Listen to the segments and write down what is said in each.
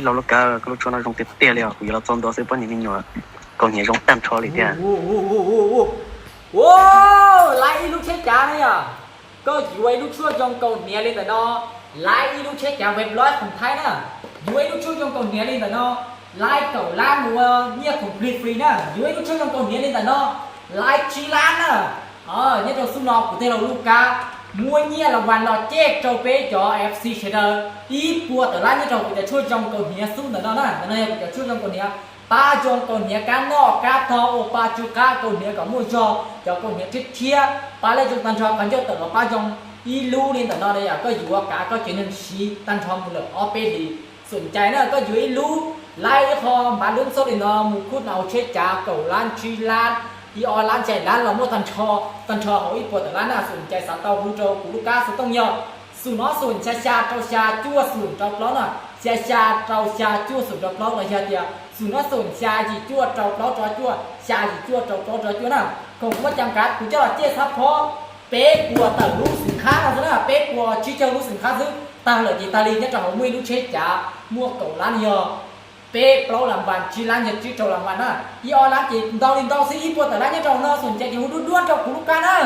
Ib los lub kav, koj lub tshuaj no zoo tiag tiag li os, kuv yuav los txog ntua xwb pab niam me nyuam kaus hniav zoo tag nrho li thiab. Ua, laib ib lub tsheb cav na yom. Koj yuav ib lub tshuaj zoo kaus hniav li ntawm no, laib ib lub tsheb cav Wave Logic khoom Thaib na. Yuav ib lub tshuaj zoo kaus hniav li ntawm no, laib kaum lab mus ua nyiaj khoom free free na. Yuav ib lub tshuaj zoo kaus hniav li ntawm no, laib tsib lab na. Nyob rau xub no kuv tej laug lub kab muab nyiaj las vas los coj rau peb cov F C sawv daws ib puas tawm lab nyob rau kuv cov tshuaj zoo kaus hniav xub ntawm no na. Ntawm no yog kuv cov tshuaj zoo kaus hniav, pab zoo kaus hniav kab noj kab tog, ua pa tsw qab kaus hniav kom muaj zog, cov kaus hniav rhiab rhiab, pab lej zoo tag nrho, qhov ncauj tawm los pab zoo. Ib lub li ntawm no yog koj yuav kav koj tsev neeg siv tag nrho mus lawm ob peb hlis. Xum cai na koj yuav ib lub, laib ib qho npav lub xauj li no mus khub na, hauv tsheb cav kaum lab tsib lab, ib ob lab xya lab los muaj tag nrho, tag nrho hauv ib puas tawm lab na. Xum cai xav tau hu rau kuv lub kab xov tooj yog xum no xum xya xya rau xya cuaj xum rau plaub na, xya xya rau xya cuaj xum rau plaub los yog tias xum no xum xya yim cuaj rau plaub rau cuaj, xya yim cuaj rau plaub rau cuaj na. Khoom muab cam kav kuv coj los ciaj xab phob peb puas tawm lub xwm khab no xwb na, peb puas tsib caug lub xwm khab xwb. Tag lawm ces tag li, nyob rau hauv muaj ib lub tsheb cav muaj kaum lab yog peb plaub las vas, tsib lab yog tsib rau las vas na, ib ob lab ces ntau li ntau xwb, ib puas tawm lab nyob rau no. Xum cai ces hu duab duab rau kuv lub kab na.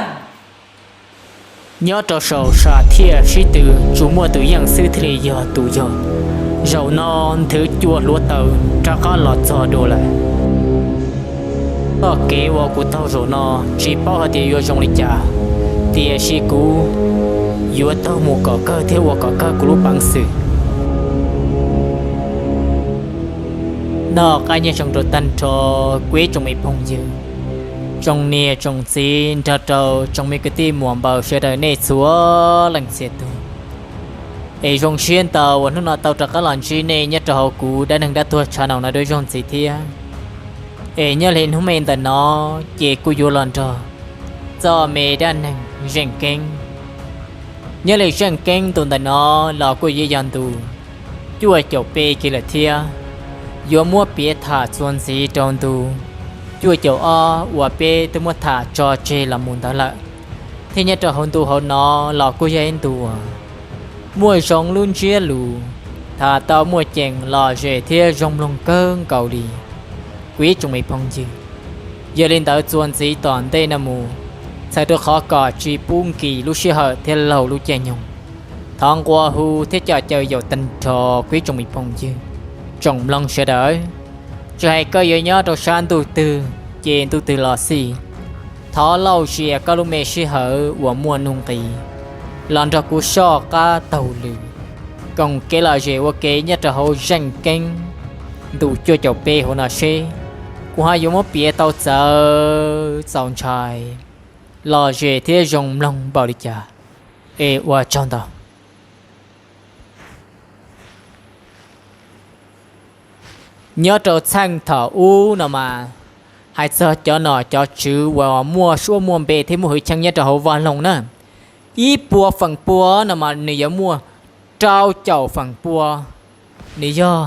Nyob rau saum sam thiaj sib tw, tsuas muaj tus yeej xwb thiaj li yog tus yog. Zaum no nthwv cua hluav taws rov qab los txog dua lawm. Txoj kev uas kuv taug zaum no tsis paub hais tias yuav zoo li cas, tiam sis kuv yuav taug mus kom kawg thiab ua kom kawg kuv lub peev xwm. Noj qab nyob zoo rau tag nrho kuv ib tsoom me phooj ywg, tsoom niam tsoom txiv nrog rau tsoom me kwv tij muam npaws sawv daws nej txhua leej txhia tus. Es zoo siab ntau uas hnub no tau rov qab los ntsib nej nyob rau hauv kuv dab neeg dab tuag tshaj no dua ib zaug ntxiv thiab. Es nyob li hnub me ntawm no ces kuv yuav los nrog txoj me dab neeg Zeej Keeb. Nyob li Zeej Keeb ntu ntawm no los kuj yuav yog ntu cuaj caum peb kiag lawm thiab. Yuav muab piav tham txuas ntxiv rau ntu cuaj caum ob uas peb twb muab tham tso tseg los mus ntawd lawm, thiab nyob rau hauv ntu hauv no los kuj yog ib ntu muaj zoo lub ntsiab lus, tham tau muaj ceem lom zem thiab zoo mloog kawg nkaus li, kuv ib tsoom me phooj ywg. Yog li ntawd txuas ntxiv tom ntej no mus, txhawm rau qhov kom tsis pub nkim lub sij hawm thiab laug lub caij nyoog, thov nqua hu thiab coj caw yaum tag nrho kuv ib tsoom me phooj ywg, tsoom mloog sawv daws, tsis hais koj yuav nyob rau sab ntuj twg ces ntuj twg los xij, thov lauj zias koj lub me sij hawm uas muaj nuj nqis los nrog kuv soj qab taug lw, koom kev lom zem ua ke nyob rau hauv Zeej Keeb ntu cuaj caum peb hauv no seb kuv ho yuav muab piav tau txawv txaus ntshai, lom zem thiab zoo mloog npaum li cas. Es ua tsaug ntau. Nyob rau txheej thaum ub no mas, hais txog cov nom cov tswv uas muaj suab muaj npe thiab muaj hwj chim nyob rau hauv vaj loog na, ib puas feem pua no mas nws yuav muaj rau caum feem pua, nws yog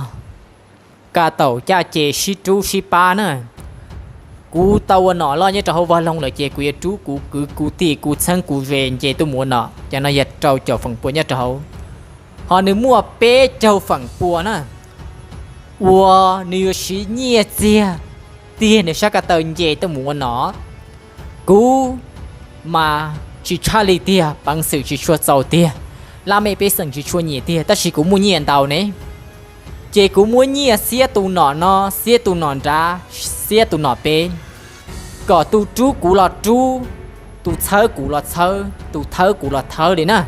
ka taum caj ces sib rub sib pab na. Kuv tau ua nom loj nyob rau hauv vaj loog lawm ces kuv yuav rub kuv kwv kuv tij kuv txheeb kuv ze nce tuaj mus ua nom, cov no yog rau caum feem pua nyob rau hauv. Ho nws muaj peb caug feem pua na, uas nws yuav siv nyiaj txiag tiag nws sab ka taw nce tuaj mus ua nom. Kuv mas tsis tshaj li tiag, peev xwm tsis tshua txaus tiag, laj mej pej xeem tsis tshua nyiam tiag, tab sis kuv muaj nyiaj ntau ne, ces kuv muab nyiaj xiab tus nom no, xiab tus nom nrad, xiab tus nom pem, kom tus rub kuv los rub, tus txhawb kuv los txhawb, tus thawb kuv los thawb li na.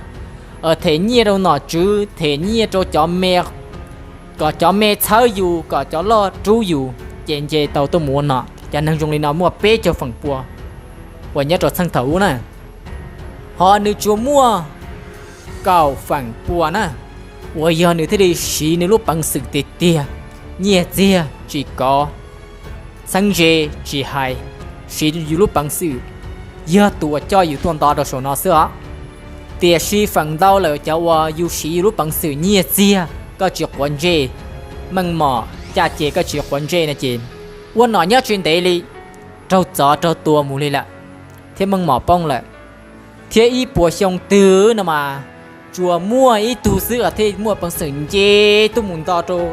Them nyiaj rau nom tswv, them nyiaj rau cov me, kom cov me txhawb yus, kom cov loj rub yus, ces nce tau tuaj mus ua nom. Cov neeg zoo li no muaj peb caug feem pua uas nyob rau txheej thaum ub na. Ho nws tsuas muaj kaum feem pua na, uas yog nws thiaj li siv nws lub peev xwm tiag tiag, nyiaj txiag tsis kov, txheeb ze tsis hais, siv yus lub peev xwm, yog tus uas coj yus tuaj nto rau saum no xwb os. Tiam sis feem ntau lawm cov uas yus siv yus lub peev xwm nyiaj txiag koj tsis quav ntsej, meej mom caj ces koj tsis quav ntsej no ces ua nom nyob tsis ntev li, raug txov raug tua mus li lawm, thiab meej mom poob lawm. Thiab ib puas xyoo twg no mas tsuas muaj ib tug xwb thiaj muaj peev xwm nce tuaj mus nto rau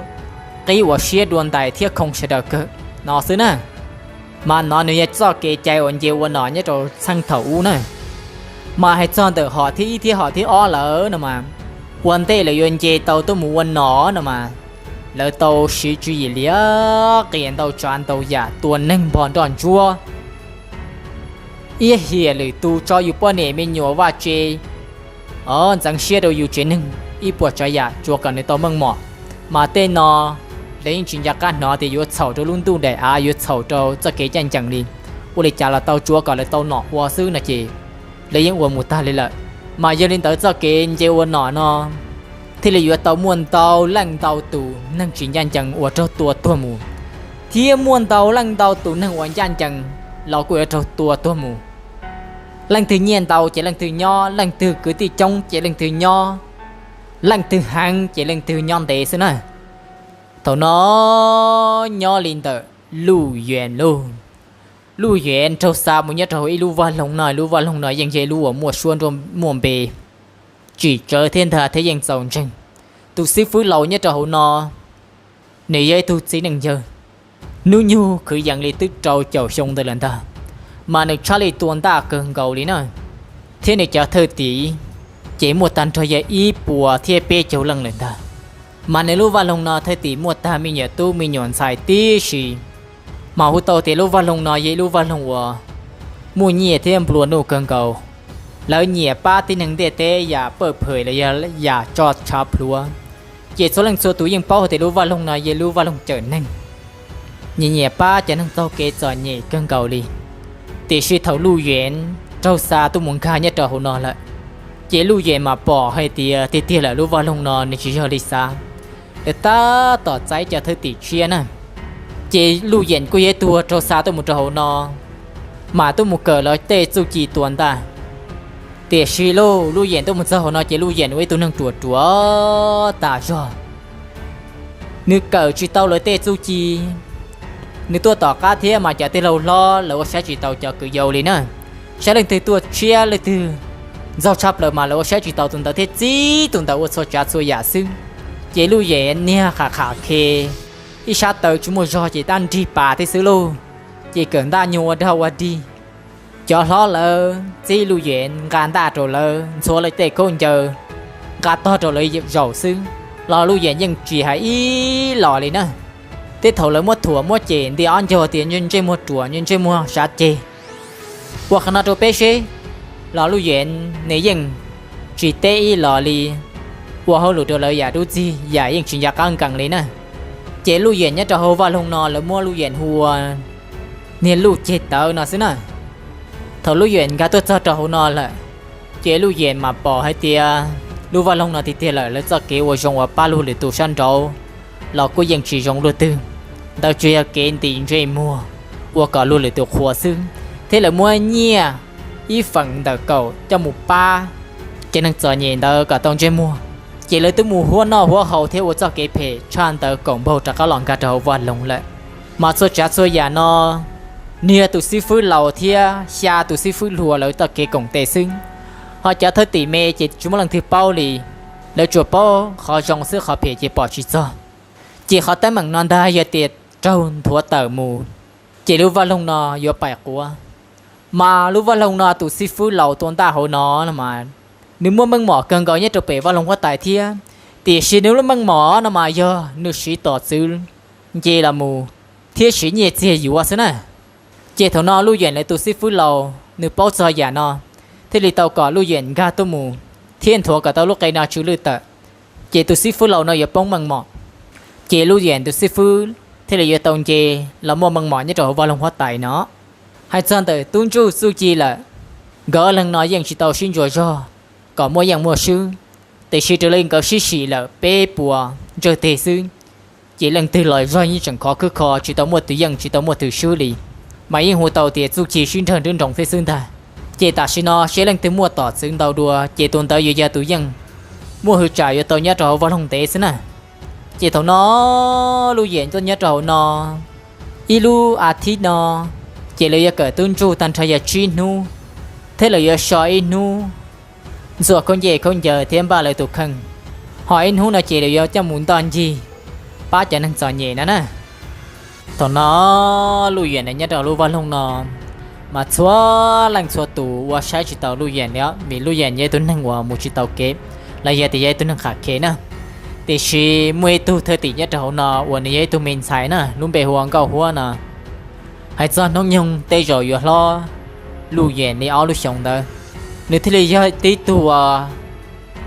qib ua siab dua ntais thiab khoo sawv daws kawg no xwb na. Mas no nws yog txoj kev cai uas nce ua nom nyob rau txheej thaum ub na. Mas hais txog ntawm hom thib ib thiab hom thib ob lawm no mas, ua ntej lawv yuav nce tau tuaj mus ua nom no mas, lawv tau siv tswv yim liab qias ntau tsav ntau yam tua neeg npog nroj ntsuab. Ib hiam lwm tus tso yus poj niam me nyuam vaj tse, ntxeev siab rau yus tsev neeg ib puas tsav yam tsuav kom nws tau meej mom. Mas tej no lawv yeej tsis nco qab hnov tias yuav txhaum rau lub ntuj daim av, yuav txhaum rau txoj kev ncaj ncees li. Ua li cas los tau tsuav kom lawv tau nom ua xwb no ces lawv yeej ua mus tag li lawm. Mas yog li ntawd txoj kev nce ua nom no thiaj li yuav tau muaj ntau leej ntau tus neeg tsis ncaj ncees uas raug tua tuag mus, thiab muaj ntau leej ntau tus neeg uas ncaj ncees los kuj yuav raug tua tuag mus. Leej twg nyiaj ntau ces leej twg nyob, leej twg kwv tij coob ces leej twg nyob, leej twg heev ces leej twg nyob ntev xwb na. Thaum no nyob li ntawm Luj Yuam lauj, Luj Yuam raug xa mus nyob rau hauv ib lub vaj loog no, lub vaj loog no yeej yog ib lub uas muaj suab nruab muaj npe, tsim tsawv thiab ntag thiab yeej txaus ntseeg. Tus xib fwb laus nyob rau hauv no, nws yog ib tug txiv neej yawg, hnub nyoog kwv yees li twb rau caum xyoo ntawd lawm ntag, mas nws tshaj li tua ntaj kawg nkaus li na. Thiab nws cov thwj tim ces muaj tag nrho yog ib puas thiab peb caug leej lawm ntag. Mas nws lub vaj loog no thwj tim muaj tag me nyuam tub me nyuam ntxhais tib si. Mas hu tau tias lub vaj loog no yog ib lub vaj loog uas muaj nyiaj thiab nplua nuj kawg nkaus. Lawv nyiam pab tib neeg ntiaj teb yam pawj phem los yog yam tso tshav plhuav. Ces txhua leej txhua tus yeej paub hais tias lub vaj loog no yog lub vaj loog cawm neeg, nyiam nyiam pab cov neeg taug kev txom nyem kawg nkaus li. Tiam sis thaum Luj Yuam raug xa tuaj mus nkag nyob rau hauv no lawm, ces Luj Yuam mam pom hais tias tiag tiag lawm lub vaj loog no nws tsis yog li xav. Lawv tab tom txais cov thwj tim tshiab na, ces Luj Yuam kuj yog ib tug raug xa tuaj mus rau hauv no, mam tuaj mus kawm lawv tej txuj ci tua ntaj. Tiam sis Luj Yuam tuaj mus txog hauv no ces Luj Yuam ua ib tug neeg ruam ruam tas zog. Nws kawm tsis tau lawv tej txuj ci, nws tuaj tom qab thiab mas cov tij laug hlob lawv ua saib tsis tau cov kwv yau li na. Saib leej twg tuaj tshiab leej twg ntxaug tshaj plaws mas lawv ua saib tsis tau tus ntawd thiab txib tus ntawd ua txhua tsav txhua yam xwb. Ces Luj Yuam niag qham qham khe, ib sab taw tsis muaj zog ces tab nrig pas thiab xwb lauj. Ces kawm ntaj nyuag ua dog ua dig, cov hlob lawv txib Luj Yuam nqa ntaj rau lawv ntxhua lawv tej khaub ncaws, nqa tog rau lawv zaum xwb, los Luj Yuam yeej tsis hais ib los li na. Tej thaum lawv muab thuam muab cem nti ob ncaug tias ntsej muag ruam ntsej muag sav ceg, ua qhov no rau peb seb, los Luj Yuam nws yeej tsis teb ib los li, ua hauj lwm rau lawv yam dub txig yam yeej tsis nco qab nkees li na. Ces Luj Yuam nyob rau hauv vaj loog no lawv muab Luj Yuam hu ua niag Luj Ceg Tawv no xwb na. Thaum Luj Yuam nkag tuaj txog rau hauv no lawm, ces Luj Yuam mam pom hais tias lub vaj loog no tiag tiag lawm lawv txoj kev ua zoo uas pab luag lwm tus sab nraud los kuj yeej tsis zoo luaj twg. Ntawd tsuas yog kev ntim ntsej muag ua kom luag lwm tus qhuas xwb, thiab lawv muab nyiaj ib feem ntawm kaum coj mus pab cov neeg txom nyem ntawd kom tau ntsej muag. Ces lawv twb mus huab noj huab haus thiab ua txoj kev phem tshaj ntawd kaum npaug rov qab los nkag rau hauv vaj loog lawm. Mas txhua tsav txhua yam no, nws yog tus xib fwb laus thiab xya tus xib fwb hluas lawv txoj kev koom tes xwb, ho cov thwj tim me ces tsis muaj leej twg paub li, lawv tsuas paub qhov zoo xwb qhov phem ces pom tsis txog. Ces qhov teeb meem no ntag yog tias raug nthuav tawm mus, ces lub vaj loog no yuav paim quav. Mas lub vaj loog no tus xib fwb laus tua ntaj hauv no no mas, nws muaj meej mom kawg nkaus nyob rau pem vaj loog huab tais thiab, tiam sis nws lub meej mom no mas yog nws siv tom txwv nce los mus thiab siv nyiaj txiag yuav xwb na. Ces thaum no Luj Yuam lawv tus xib fwb laus nws paub txog yam no, thiaj li tau kom Luj Yuam nkag tuaj mus thiab nthuav kom tau lub qe no tsw lwj tawm, ces tus xib fwb laus no yuav poob meej mom. Ces Luj Yuam tus xib fwb thiaj li yuav tau nce los muaj meej mom nyob rau hauv vaj loog huab tais no. Hais txog ntawm tub ntsuj txuj ci lawm, nkawd ob leeg no yeej tsis tau sib ntsuas zog kom muaj yeej muaj swb, tiam sis raws li nkawd sib sim lawm peb puas ntsawg teg xwb, ces leej twg los zog yeej tseem khov khwb kho tsis tau muaj tus yeej tsis tau muaj tus swb li. Mas yeej hu tau tias txuj ci sib nrag nruab nroos thiab xwb ntag. Ces tam sim no seb leej twg muaj tom txwv ntau dua ces tus ntawd yuav yog tus yeej, muaj hwv tsam yuav tau nyob rau hauv vaj loog ntev xwb na. Ces thaum no Luj Yuam tuaj nyob rau hauv no ib lub a thib no, ces lawv yuav kawm tub ntsuj tag nrho yog tsib hnub, thiab lawv yuav so ib hnub ntxuaj khaub ncaws khaub ncaws thiab npaj lawv tus kheej, ho ib hnub no ces lawv yuav coj mus ntoj ncig pab cov neeg txom nyem no na. Thaum no Luj Yeem nyob rau lub vaj loog no mas txhua leej txhua tus ua saib tsis taus Luj Yeem li, vim Luj Yeem yog ib tug neeg uas mus tsis taus kev, los yog tias yog ib tug neeg qham khe na. Tiam sis muaj ib tug thwj tim nyob rau hauv no uas nws yog ib tug me ntxhais na, lub npe hu ua Nkauj Huab no. Hais txog hnub nyoog tej zaum yuav hlob Luj Yeem li ob lub xyoos ntawd, nws thiaj li yog tib tug uas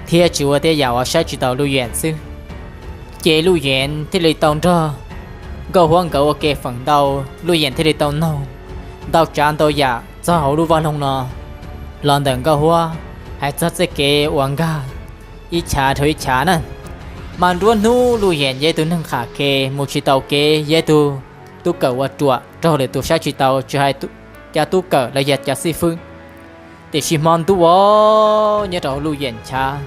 thiab tsis ua tej yam uas saib tsis taus Luj Yeem xwb. Ces Luj Yeem thiaj li tau nrog Nkauj Huab nkawd ua ke feem ntau, Luj Yeem thiaj li tau noog ntau tsav ntau yam txog hauv lub vaj loog no los ntawm Nkauj Huab, hais txog txoj kev uas nkag ib chav dhau ib chav na. Mas nruab hnub Luj Yeem yog ib tug neeg qham khe, mus tsis taus kev, yog ib tug tub kawm ua ruam, raug lwm tus saib tsis taus, tsis hais cov tub kawm los yog cov xib fwb. Tiam sis hmo ntuj nyob rau hauv Luj Yeem chav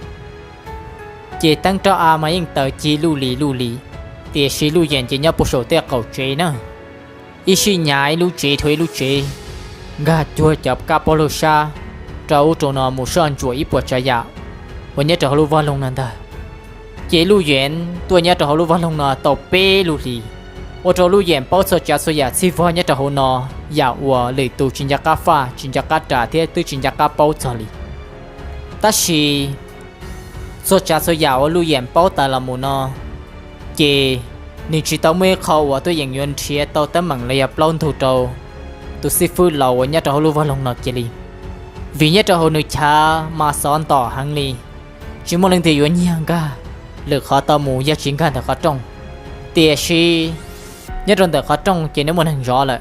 ces teeb roj av mas yeej taws cig luj lis luj lis, tiam sis Luj Yeem ces nyob puag saum tej qaum tsev na. Ib sij nyav ib lub tsev dhau ib lub tsev, nkag cuag cov kab paub lug sab rau ub rau no mus soj ntsuam ib puas tsav yam uas nyob rau hauv lub vaj loog no ntag. Ces Luj Yeem tuaj nyob rau hauv lub vaj loog no tau peb lub hlis, ua rau Luj Yeem paub txhua tsav txhua yam txhij vog nyob rau hauv no, yam uas lwm tus tsis nco qab faj, tsis nco qab ras thiab twb tsis nco qab paub txog li. Tab sis txhua tsav txhua yam uas Luj Yeem paub tas los mus no, ces nws tsis tau muaj ib qho uas tuaj yeem yuav nrhiav tau teeb meem los yog plaub ntug rau tus xib fwb laus uas nyob rau hauv lub vaj loog no kiag li. Vim nyob rau hauv nws chav mas xov ntom heev li, tsis muaj leej twg yuav nyiag nkag lwm qhov tau mus yog tsis nkag ntawm qhov rooj. Tiam sis nyob rau ntawm qhov rooj ces nws muaj neeg zov lawm,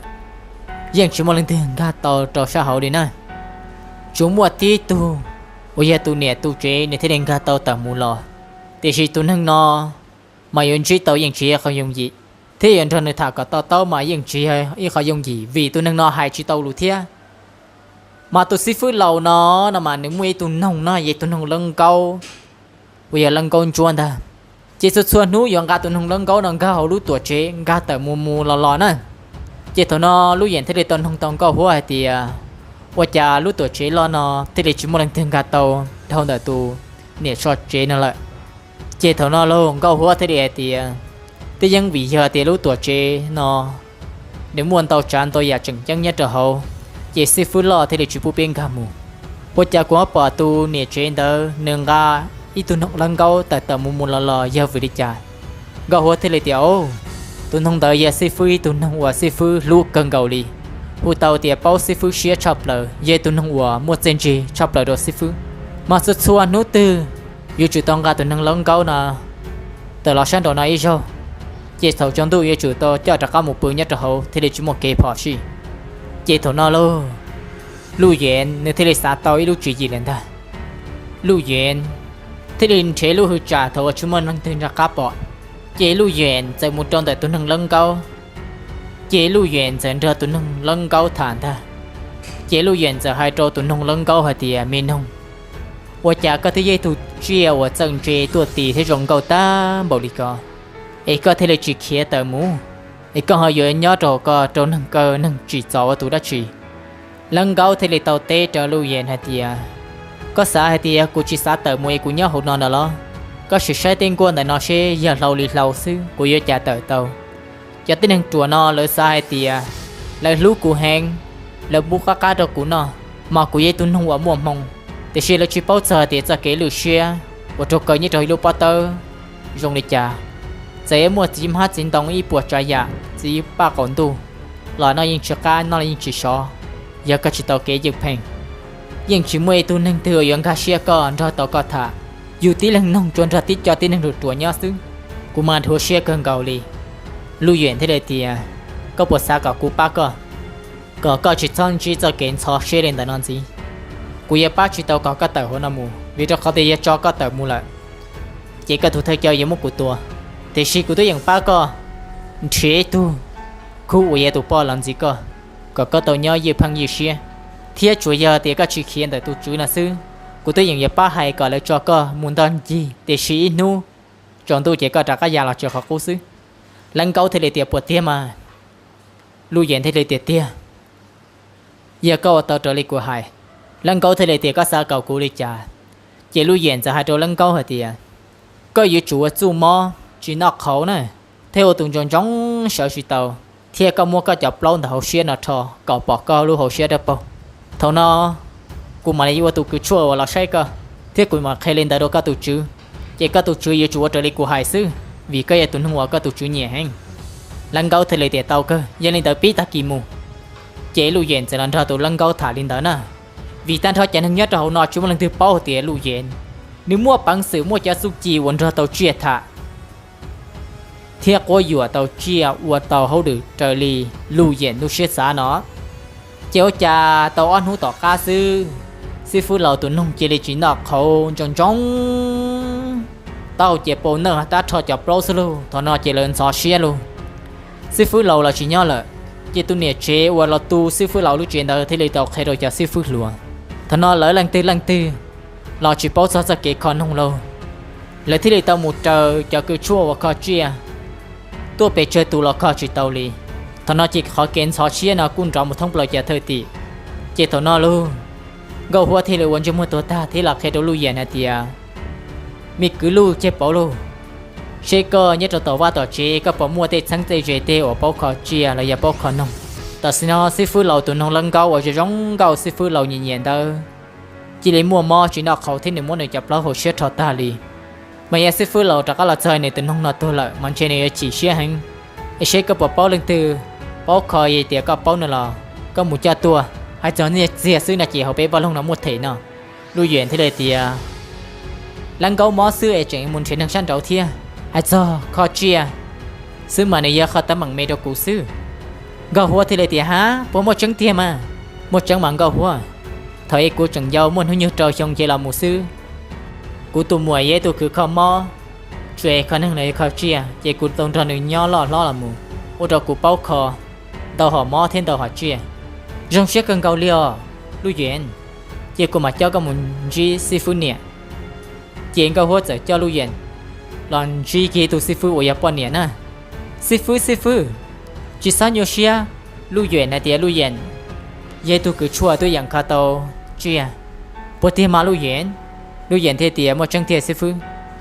yeej tsis muaj leej twg nkag tau rau sab hauv li na. Tsuas muaj tib tug uas yog tus niam tus tsev nws thiaj li nkag tau tawm mus los. Tiam sis tus neeg no mas yuav ntsib tau yeej tsis yog qhov yooj yim, thiab yuav nrog nws tham kom to taub mas yeej tsis yog ib qhov yooj yim vim tus neeg no hais tsis tau lus thiab. Mas tus xib fwb laus no, no mas nws muaj ib tug noog no yog tus noog lawb nkaub uas yog lawb nkaub ntsuab ntag. Ces txhua txhua hnub yuav nqa tus noog lawb nkaub no nkag hauv lub tuam tsev nkag tawm mus mus los los na. Ces thaum no Luj Yeem thiaj li tau noog tau Nkauj Huab hais tias, ua cas lub tuam tsev loj no thiaj li tsis muaj leej twg nkag tau dhau ntawm tus niam tso tsev no lawm? Ces thaum no lauj Nkauj Huab thiaj li hais tias, twb yeej vim yog tias lub tuam tsev no nws muaj ntau tsav ntau yam tseem ceeb nyob rau hauv, ces xib fwb loj thiaj li tsis pub peb nkag mus. Ua cas kuv ho pom tus niam tsev ntawd nws nqa ib tug noog lawb nkaub tawm tawm mus mus los los yog vim li cas? Nkauj Huab thiaj li tias, o, tus noog ntawd yog xib fwb ib tug noog uas xib fwb hlub kawg nkaus li, hu tau tias paub xib fwb siab tshaj plaws, yog ib tug noog uas muaj txiaj ntsig tshaj plaws rau xib fwb. Mas txhua txhua hnub twg yuav tsum tau nqa tus noog lawb nkaub no tawm los sab nraum no ib zaug, ces thaum tsaus ntuj yuav tsum tau coj rov qab mus pw nyob rau hauv thiaj li tsis muaj kev phom sij. Ces thaum no lauj, Luj Yeem nws thiaj li xav tau ib lub tswv yim lawm ntag. Luj Yeem thiaj li nrhiav lub hwj tsam thaum uas tsis muaj leej twg nco qab pom, ces Luj Yeem txawm mus rau ntawm tus noog lawb nkaub. Ces Luj Yeem txawm nrog tus noog lawb nkaub tham ntag. Ces Luj Yeem txawm hais rau tus noog lawb nkaub hais tias, me noog, ua cas koj twb yog ib tug tsiaj uas txawj ntse tuaj tis thiab zoo nkauj tag npaum li ko, es koj thiaj li tsis khiav tawm mus, es koj ho yuav nyob rau hauv ko rau neeg kaw neeg tsim txom ua tus dab tsi? Lawb nkaub thiaj li tau teb rau Luj Yeem hais tias, koj xav hais tias kuv tsis xav tawm mus es kuv nyob hauv no ntawd los? Koj sim saib tej nkuaj ntawm no seb yog hlau li hlau xwb kuv yuav cas tawm tau. Cov tib neeg ruam no lawv xav hais tias lawv hlub kuv heev, lawv pub qab qab rau kuv noj, mas kuv yog ib tug noog uas muaj hmoo, tiam sis lawv tsis paub txog tias txoj kev lwj siab uas raug kaw nyob rau ib lub pob tawb zoo li cas. Txawm yuav muaj txiv hmab txiv ntoo ib puas tsav yam txiv paj qaum ntuj los noj yeej tsis qab noj yeej tsis sov, yog koj tsis tau kev ywj pheej. Yeej tsis muaj ib tug neeg twg uas yuav nkag siab koj nrog tau koj tham. Yus tib leeg noog tsuas nrog tib co tib neeg ruam ruam nyob xwb, kuv mas dhuav siab kawg nkaus li. Luj Yeem thiaj li tias, koj puas xav kom kuv pab koj, kom koj tsis txhob ntsib txoj kev ntxhov siab li ntawm no ntxiv? Kuv yuav pab tsis tau kom koj tawm hauv no mus, vim rau qhov tias yog tso koj tawm mus lawm ces koj tus thawj coj yuav muab kuv tua. Tiam sis kuv twb yeem pab koj nrhiav ib tug khub uas yog tus poj los ntxiv koj, kom koj tau nyob ywj pheej ywj siab, thiab tsuas yog tias koj tsis khiav ntawm tus tswv no xwb, kuv twb yeem yuav pab hais kom lawv tso koj mus ntog ncig, tiam sis ib hnub tsaus ntuj ces koj rov qab ya los tsev qhov qub xwb. Lawv nkaub thiaj li tias, puas tiag mas? Luj Yeem thiaj li tias, tiag. Yog koj ua tau raws li kuv hais. Lawv nkaub thiaj li tias, koj xav kom kuv li cas? Ces Luj Yeem txawm hais rau lawv nkaub hais tias, koj yuav tsum ua txuj mob tsis noj qhauv na, thiab ua tus ntsoov ntsoov sawv tsis tau, thiab koj muab koj cov plaub ntawm hauv siab no rho kom pom koj lub hauv siab dawb paug. Thaum no kuv mam li ua tus kws tshuaj uas los saib koj, thiab kuv mam qhia li ntawd rau koj tus tswv, ces koj tus tswv yuav tsum ua raws li kuv hais xwb, vim koj yog tus neeg uas koj tus tswv nyiam heev. Lawv nkaub thiaj li tias tau kawg, yog li ntawd pib tag kis mus. Ces Luj Yeem txawm los nrog tus lawv nkaub tham li ntawd na. Vim tag nrho cov neeg nyob rau hauv no tsis muaj leej twg paub tias Luj Yeem nws muaj peev xwm muaj cov txuj ci uas nrog tau tsiaj tham thiab quab yuam tau tsiaj ua tau hauj lwm raws li Luj Yeem lub siab xav no. Ces ua cas tau ob hnub tom qab xwb, xib fwb laus tus noog cia li tsis noj qhauv ntsoov ntsoov, taub hau ces pau nawj tab rho cov plaub xwb lauj. Thaum no ces lawv ntxhov siab lauj. Xib fwb laus los tsis nyob lawm, ces tus niam tsev uas los tu xib fwb laus lub tsev ntawd thiaj li tau qhia rau cov xib fwb hluas. Thaum no lawv leej twg leej twg los tsis paub txog txoj kev kho noog lauj, lawv thiaj li tau mus raws cov kws tshuaj uas kho tsiaj tuaj pes tsawg tus los kho tsis tau li. Thaum no ces qhov kev ntxhov siab no kuj nrov mus thoob plaws cov thwj tim. Ces thaum no lauj, Nkauj Huab thiaj li ua ntsej muag tuag tag thiab los qhia rau Luj Yeem hais tias, Me kwv Luj Ceg Pauv lauj, seb koj nyob rau tom vaj tom tsev koj puas muaj tej txheeb tej ze tej uas paub kho tsiaj los yog paub kho noog? Tam sim no xib fwb laus tus noog lawv nkaub uas zoo zoo nkauj xib fwb laus nyiam nyiam ntawd cia li muaj mob tsis noj qhauv thiab nws muab nws cov plaub hauv siab rho tag li. Mas yog xib fwb laus rov qab los txog nws tus noog no tuag lawm mas ntshe nws yuav chim siab heev. Es seb koj puas paub leej twg paub kho, yog tias koj paub no los koj mus coj tuaj. Hais txog nyiaj txiag xwb no ces hauv peb vaj loog no muaj them no. Luj Yeem thiaj li tias, Lawv nkaub mob xwb es tseem mus nrhiav neeg sab nraud thiab. Hais txog kho tsiaj xwb mas nws yog qhov teeb meem me rau kuv xwb. Nkauj Huab thiaj li tias, Hab, puas muaj tseeb tiag mas? Muaj tseeb mas Nkauj Huab. Thaum ub kuv tseem yau muaj hnub nyoog rau xyoo ces los mus xwb, kuv tus muam yog ib tug kws kho mob, tsis hais kho neeg los yog kho tsiaj, ces kuv tau nrog nws nyob loj hlob los mus, ua rau kuv paub kho ntau hom mob thiab ntau hom tsiaj. Zoo siab kawg nkaus li os Luj Yeem, ces kuv mam coj koj mus ntsib xib fwb niam. Ces Nkauj Huab txawm coj Luj Yeem los ntsib kiag tus xib fwb uas yog poj niam na. Xib fwb, xib fwb, tsis txhob nyuaj siab. Luj Yeem hais tias Luj Yeem yog ib tug kws tshuaj twb yeem kho tau tsiaj. Puas tiag mas Luj Yeem? Luj Yeem thiaj tias, Muaj tseeb tiag xib fwb.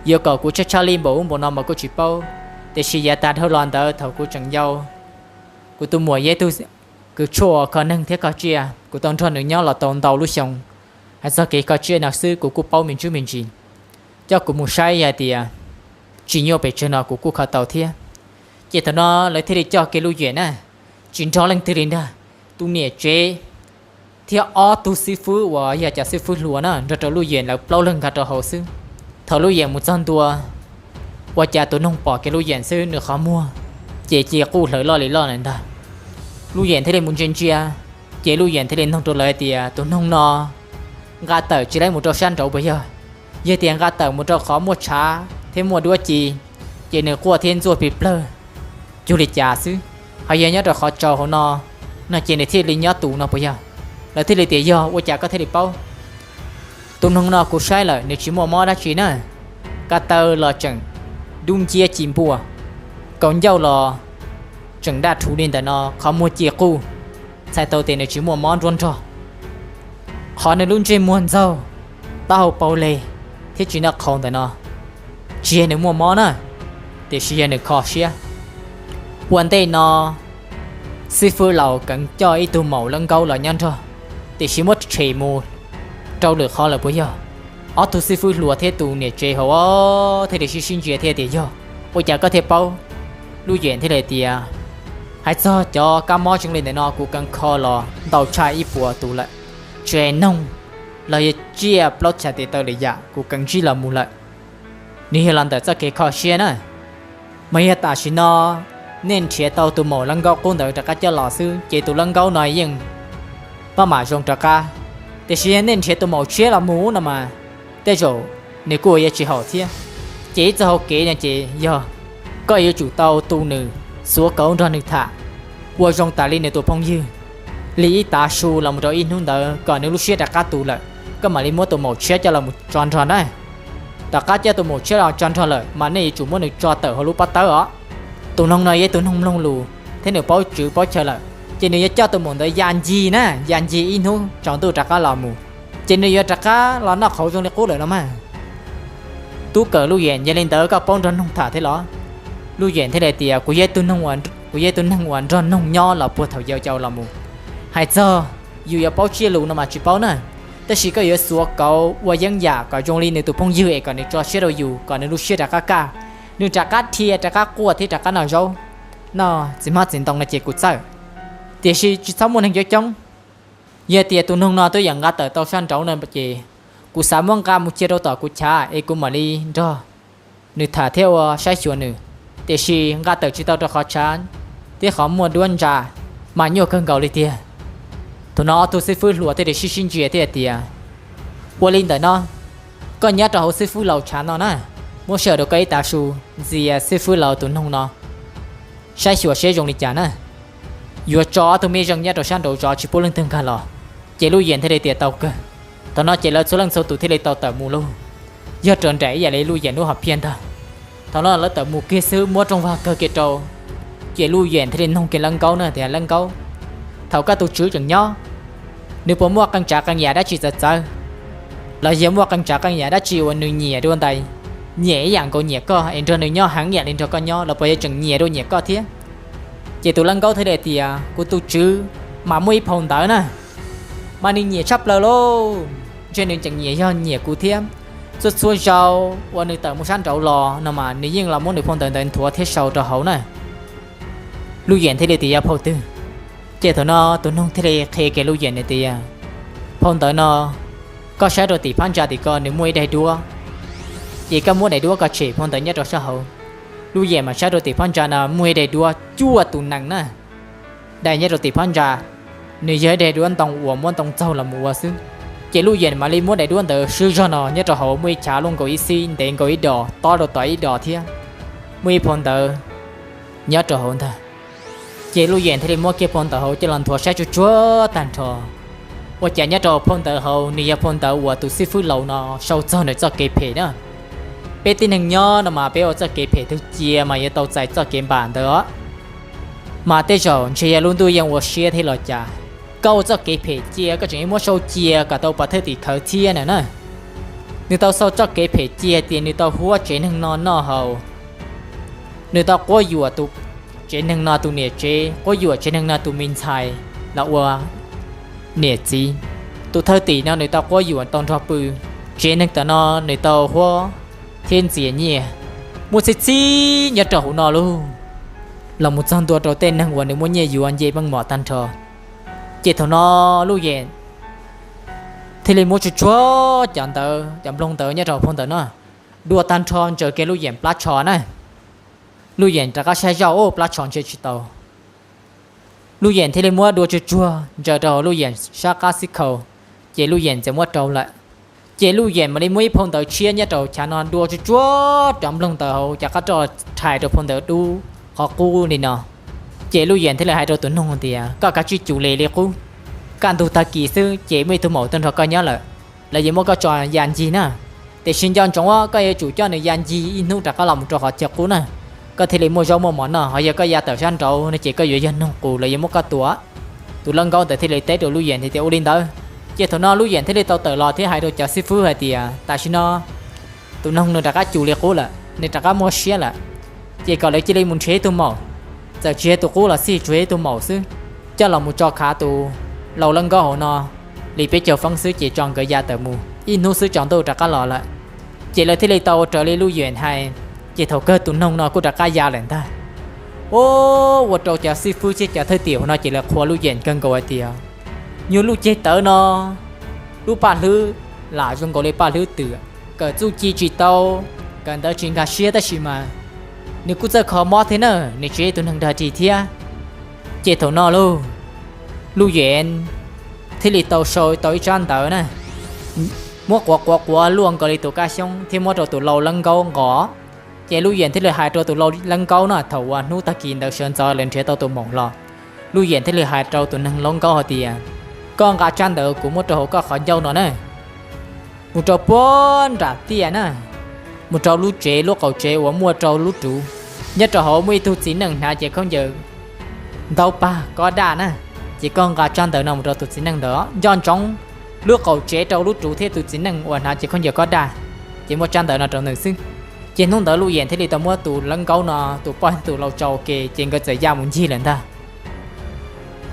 Yuav kom kuv tshaj tshaj li npaum ub npaum no mas kuj tsis paub, tiam sis yav tas dhau los ntawd thaum kuv tseem yau, kuv tus muam yog ib tug kws tshuaj kho neeg thiab kho tsiaj, kuv tau nrog nws nyob los tau ntau lub xyoo. Hais txog kev kho tsiaj no xwb kuv kuj paub me ntsuj me ntsis. Coj kuv mus saib yog tias tsis nyuaj pes tsawg no kuv kuj kho tau thiab. Ces thaum no lawv thiaj li coj kiag Luj Yeem na, tsis nrog leej twg li ntag. Tus niam tsev thiab ob tug xib fwb uas yog cov xib fwb hluas na nrog rau Luj Yeem lawv plaub leeg nkag rau hauv xwb. Thaum Luj Yeem mus txog ntua, ua cas tus noog pom kiag Luj Yeem xwb nws qhov muag ces ci quj hlawv loj li loj lawm ntag. Luj Yeem thiaj li mus ntsia ntsia, ces Luj Yeem thiaj li nug rau lawv tias, Tus noog no nqa tawm tsis laib mus rau sab nraud puas yog? Yog tias nqa tawm mus rau qhov muaj tshav thiab muaj duab ci, ces nws quaj thiab ntxuaj plig plawg cuag li cas xwb. Ho yog nyob rau qhov tsaus hauv no, no ces nws thiaj li nyob tus no puas yog? Lawv thiaj li tias, Yog, ua cas koj thiaj li paub? Tus noog no kuv saib lawm nws tsis muaj mob dab tsi na. Ko taw los tseem dub nciab ci npuaj, kaus ncauj los tseem daj rhuv li ntawm no, qhov muag ci quj, txhais tau tias nws tsis muaj mob nruab nrog. Qhov nws lub ntsej muag ntxaug, taub hau paug leg thiab tsis noj qhauv ntawm no, tsis yog nws muaj mob na, tiam sis yog nws kho siab. Ua ntej no, xib fwb laus keev coj ib tug maum lawv nkaub los nyob nrog, tiam sis muab tshem mus rau lwm qhov lawm puas yog? Ob tug xib fwb hluas thiab tus niam tsev hauv thiaj li sib sib ntsia thiab tias, Yog, ua cas koj thiaj paub? Luj Yeem thiaj li tias, Hais txog cov kab mob zoo li ntawm no kuv keev kho los ntau tshaj ib puas tus lawm. Tsis hais noog los yog tsiaj plaub txhais tes taw lwm yam kuv keev ntsib los mus lawm. Nws yog los ntawm txoj kev kho siab na. Mas yog tam sim no nej nrhiav tau tus maum lawv nkaub qub ntawd rov qab coj los xwb ces tus lawv nkaub no yeej maj mam zoo rov qab. Tiam sis yog nej nrhiav tus maum tshiab los mus no mas tej zaum nws kuj yuav tsis haum thiab. Ces ib txoj hau kev no ces yog koj yuav tsum tau tu nws, xuav kauv nrog nws tham, ua zoo tas li nws tus phooj ywg li ib tav su los mus rau ib hnub ntawd kom nws lub siab rov qab tus lawm, koj mam li muab tus maum tshiab coj los mus tso nrog na. Tom qab coj tus maum tshiab los tso nrog lawm mas nej yuav tsum muab nws tso tawm hauv lub pob tawb os. Tus noog no yog ib tug noog mloog lus thiab nws paub tswv paub chaw lawm, ces nws yuav coj tus maum ntawd ya ncig na, ya ncig ib hnub tsaus ntuj rov qab los mus, ces nws yuav rov qab los noj qhauv zoo li qub lawm no mas. Tub kawm Luj Yeem, yog li ntawd koj paub nrog noog tham thiab los? Luj Yem thiaj li tias, kuv yog tus neeg uas nrog noog nyob los puag thaum yau los mus. Hais txog yus yuav paub tsiaj lus no mas tsis paub na, tab sis koj yuav xuav kauv ua yeeb yam kom zoo li nws tus phooj ywg es kom nws tso siab rau yus, kom nws lub siab rov qab kaj, nws rov qab dhia, rov qab quaj thiab rov qab noj zaub, noj txiv hmab txiv ntoo no ces kuv txawj. Tiam sis tsis txhob muaj neeg coob coob. Yog tias tus noog no twb yam nqa tawm tau sab nraud no ces kuv xav muab nqa mus cia rau tom kuv chav es kuv mam li nrog nws tham thiab ua saib xyuas nws. Tiam sis nqa tawm tsis tau rau qhov tshav thiab qhov muaj duab ntsa mas nyuaj kawg nkaus li tiag. Thaum no ob tug xib fwb hluas thiaj li sib sib ntsia thiab hais tias, ua li ntawm no, koj nyob rau hauv xib fwb laus tshav no na, muab sij hawm rau koj ib tav su ntxias xib fwb laus tus noog no saib xyuas seb zoo li cas na. Yuav tso ob tug mej zeej nyob rau sab nraud zov tsis pub leej twg nkag los. Ces Luj Yem thiaj li tias tau kawg. Thaum no ces lawv txhua leej txhua tus thiaj li tau tawm mus lauj. Yog raws nraim ib yam li Luj Yem lub hom phiaj ntag. Thaum no lawv tawm mus kiag xwb muab rooj vag kawg kiag rau. Ces Luj Yem thiaj li noog kiag Lawv Nkaub na tias, Lawv Nkaub, thaum koj tus tswv tseem nyob, nws puas muaj qee tsav qee yam dab tsi txawv txawv, los yog muaj qee tsav qee yam dab tsi uas nws nyiam dua ntais, nyiam ib yam nkaus nyiam koj es nrog nws nyob heev ib yam li nrog koj nyob los puas yog tseem nyiam dua nyiam koj thiab? Ces tus Lawv Nkaub thiaj li tias, kuv tus tswv mas muaj ib phau ntawv na, mas nws nyiam tshaj plaws lauj, ntshe nws tseem nyiam yog nyiam kuv thiab. Txhua txhua zaus uas nws tawm mus sab nraud los no mas nws yeej los muab nws phau ntawv ntawd nthuav thiab sau rau hauv na. Luj Yem thiaj li tias, yog phau twg? Ces thaum no tus noog thiaj li qhia kiag Luj Yem tias, phau ntawv no, koj saib rau tim phab ntsa tim ko nws muaj ib daim duab, ces koj muab daim duab ko tshem phau ntawv nyob rau sab hauv. Luj Yem mas saib rau tim phab ntsa no muaj ib daim duab cuaj tus nees na, dai nyob rau tim phab ntsa. Nws yog ib daim duab ntoo uas muab ntoo txaug los mus ua xwb. Ces Luj Yem mam li muab daim duab ntawd swb zog no nyob rau hauv muaj ib chav luaj nkaus ib xib ntev nkaus ib dos tob rau tom ib dos thiab muaj ib phau ntawv nyob rau hauv ntag. Ces Luj Yem thiaj li muab kiag phau ntawv hauv coj los nthuav saib tsuag tsuag tag nrho. Ua cas nyob rau phau ntawv hauv nws yog phau ntawv uas tus xib fwb laus no sau txog nws txoj kev phem na. Peb tib neeg nyob no mas peb ua txoj kev phem twg cia mas yuav tau txais txoj kev npam ntawd os. Mas tej zaum ntshe yog lub ntuj yeej ua siab thiab los cas, koj ua txoj kev phem cia koj tseem muab sau cia kom tau pov thawj tim khawv thiab na na. Nws tau sau txoj kev phem cia tias nws tau huab tsev neeg no noj haus, nws tau quab yuam tus tsev neeg no tus niam tsev, quab yuam tsev neeg no tus me ntxhais los ua niam txiv. Tus thawj tim no nws tau quab yuam tau nrog pw, tsev neeg tom no nws tau huab thiab ntxias nyiaj, muaj txhij txhib nyob rau hauv no lauj, los mus txog ntua rau tej neeg uas nws muaj nyiaj yuav nce meej mom tag nrho. Ces thaum no Luj Yem thiaj li muab tsuag tsuag cov ntawv, cov nploog ntawv nyob rau phau ntawv no dua tag nrho ntsaws kiag Luj Yem plab tsho na. Luj Yem rov qab saib zoj, ub, plab tsho ntshe tsis tau. Luj Yem thiaj li muab dua tsuag tsuag ntsaws rau hauv Luj Yem sab qab xib khau, ces Luj Yem txawm muab rau lawm. Ces Luj Yem mam li muab ib phau ntawv tshiab nyob rau chav no dua tsuag tsuag cov nploog ntawv hauv cov qab roj rhais rau phau ntawv dub qhov qub li no. Ces Luj Yem thiaj li hais rau tus noog tias, koj kav tsij cum li li qub, kaj ntug tag kis xwb ces muaj ib tug maum tuaj nrog koj nyob lawm, lawv yuav muab koj tso ya ncig na. Tiam sis nco ntsoov koj yuav tsum coj nws ya ncig ib hnub rov qab los mus rau qhov chaw qub na, koj thiaj li muaj zaub muaj mov noj. Ho yog koj ya tawm sab nraud no ces koj yuav yog noog qus, lawv yuav muab koj tua. Tus Lawv Nkaub ntawd thiaj li teb rau Luj Yem hais tias, ua li ntawd. Ces thaum no Luj Yem thiaj li tau tawm los thiab hais rau cov xib fwb hais tias, tam sim no tus noog nws rov qab cum li qub lawm, nws rov qab muaj siab lawm, ces kom lawv cia li mus nrhiav ib tug maum, txawm tsis yog tus qub los xij, tsuas yog ib tug maum xwb, coj los mus tso khav tus laus Lawv Nkaub hauv no li peb caug feeb xwb ces tso nkawd ya tawm mus, ib hnub xwb tsaus ntuj rov qab los lawm. Ces lawv thiaj li tau ua raws li Luj Yem hais, ces thaum kawg tus noog no kuj rov qab ya lawm ntag. Ua rau cov xib fwb thiab cov thawj tim hauv no ces lawv qhuas Luj Yem kawg nkaus hais tias, nyuag Luj Ceg Tawv no, lub paj hlwb lam zoo nkaus li paj hlwb twm, kawm txuj ci tsis tau, kawm ntawv tsis nkag siab tab sis mas nws kuj txawj kho mob thiab na, nws tsis yog tus neeg dag dig thiab. Ces thaum no lauj, Luj Yem thiaj li tau sau tau ib tsab ntawv na, muab quav quav quav luaj nkaus li tus kab xyoob thiab muab rau tus laus Lawv Nkaub nqos. Ces Luj Yem thiaj li hais rau tus laus Lawv Nkaub na, thaum uas hnub tag kis ntawd sawv ntxov lawv nrhiav tau tus maum los, Luj Yem thiaj li hais rau tus neeg Lawv Nkaub hais tias, koj nqa tsab ntawv kuv muab rau hauv koj qhov ncauj no na, mus rau puag nram tiaj na, mus rau lub tsev, lub qaum tsev uas muaj rau lub ruv, nyob rau hauv muaj ib tug txiv neej hnav cev khaub ncaws ntaub pag kob daj na, ces koj nqa tsab ntawv no mus rau tus txiv neej ntawd, nco ntsoov lub qaum tsev rau lub ruv thiab tus txiv neej uas hnav cev khaub ncaws kob daj, ces muab tsab ntawv no rau nws xwb. Ces hnub ntawd Luj Yem thiaj li tau muab tus laub nkaub no, tus poj tus lau tsau ua ke, ces nkawd txawm ya mus ncig lawm ntag.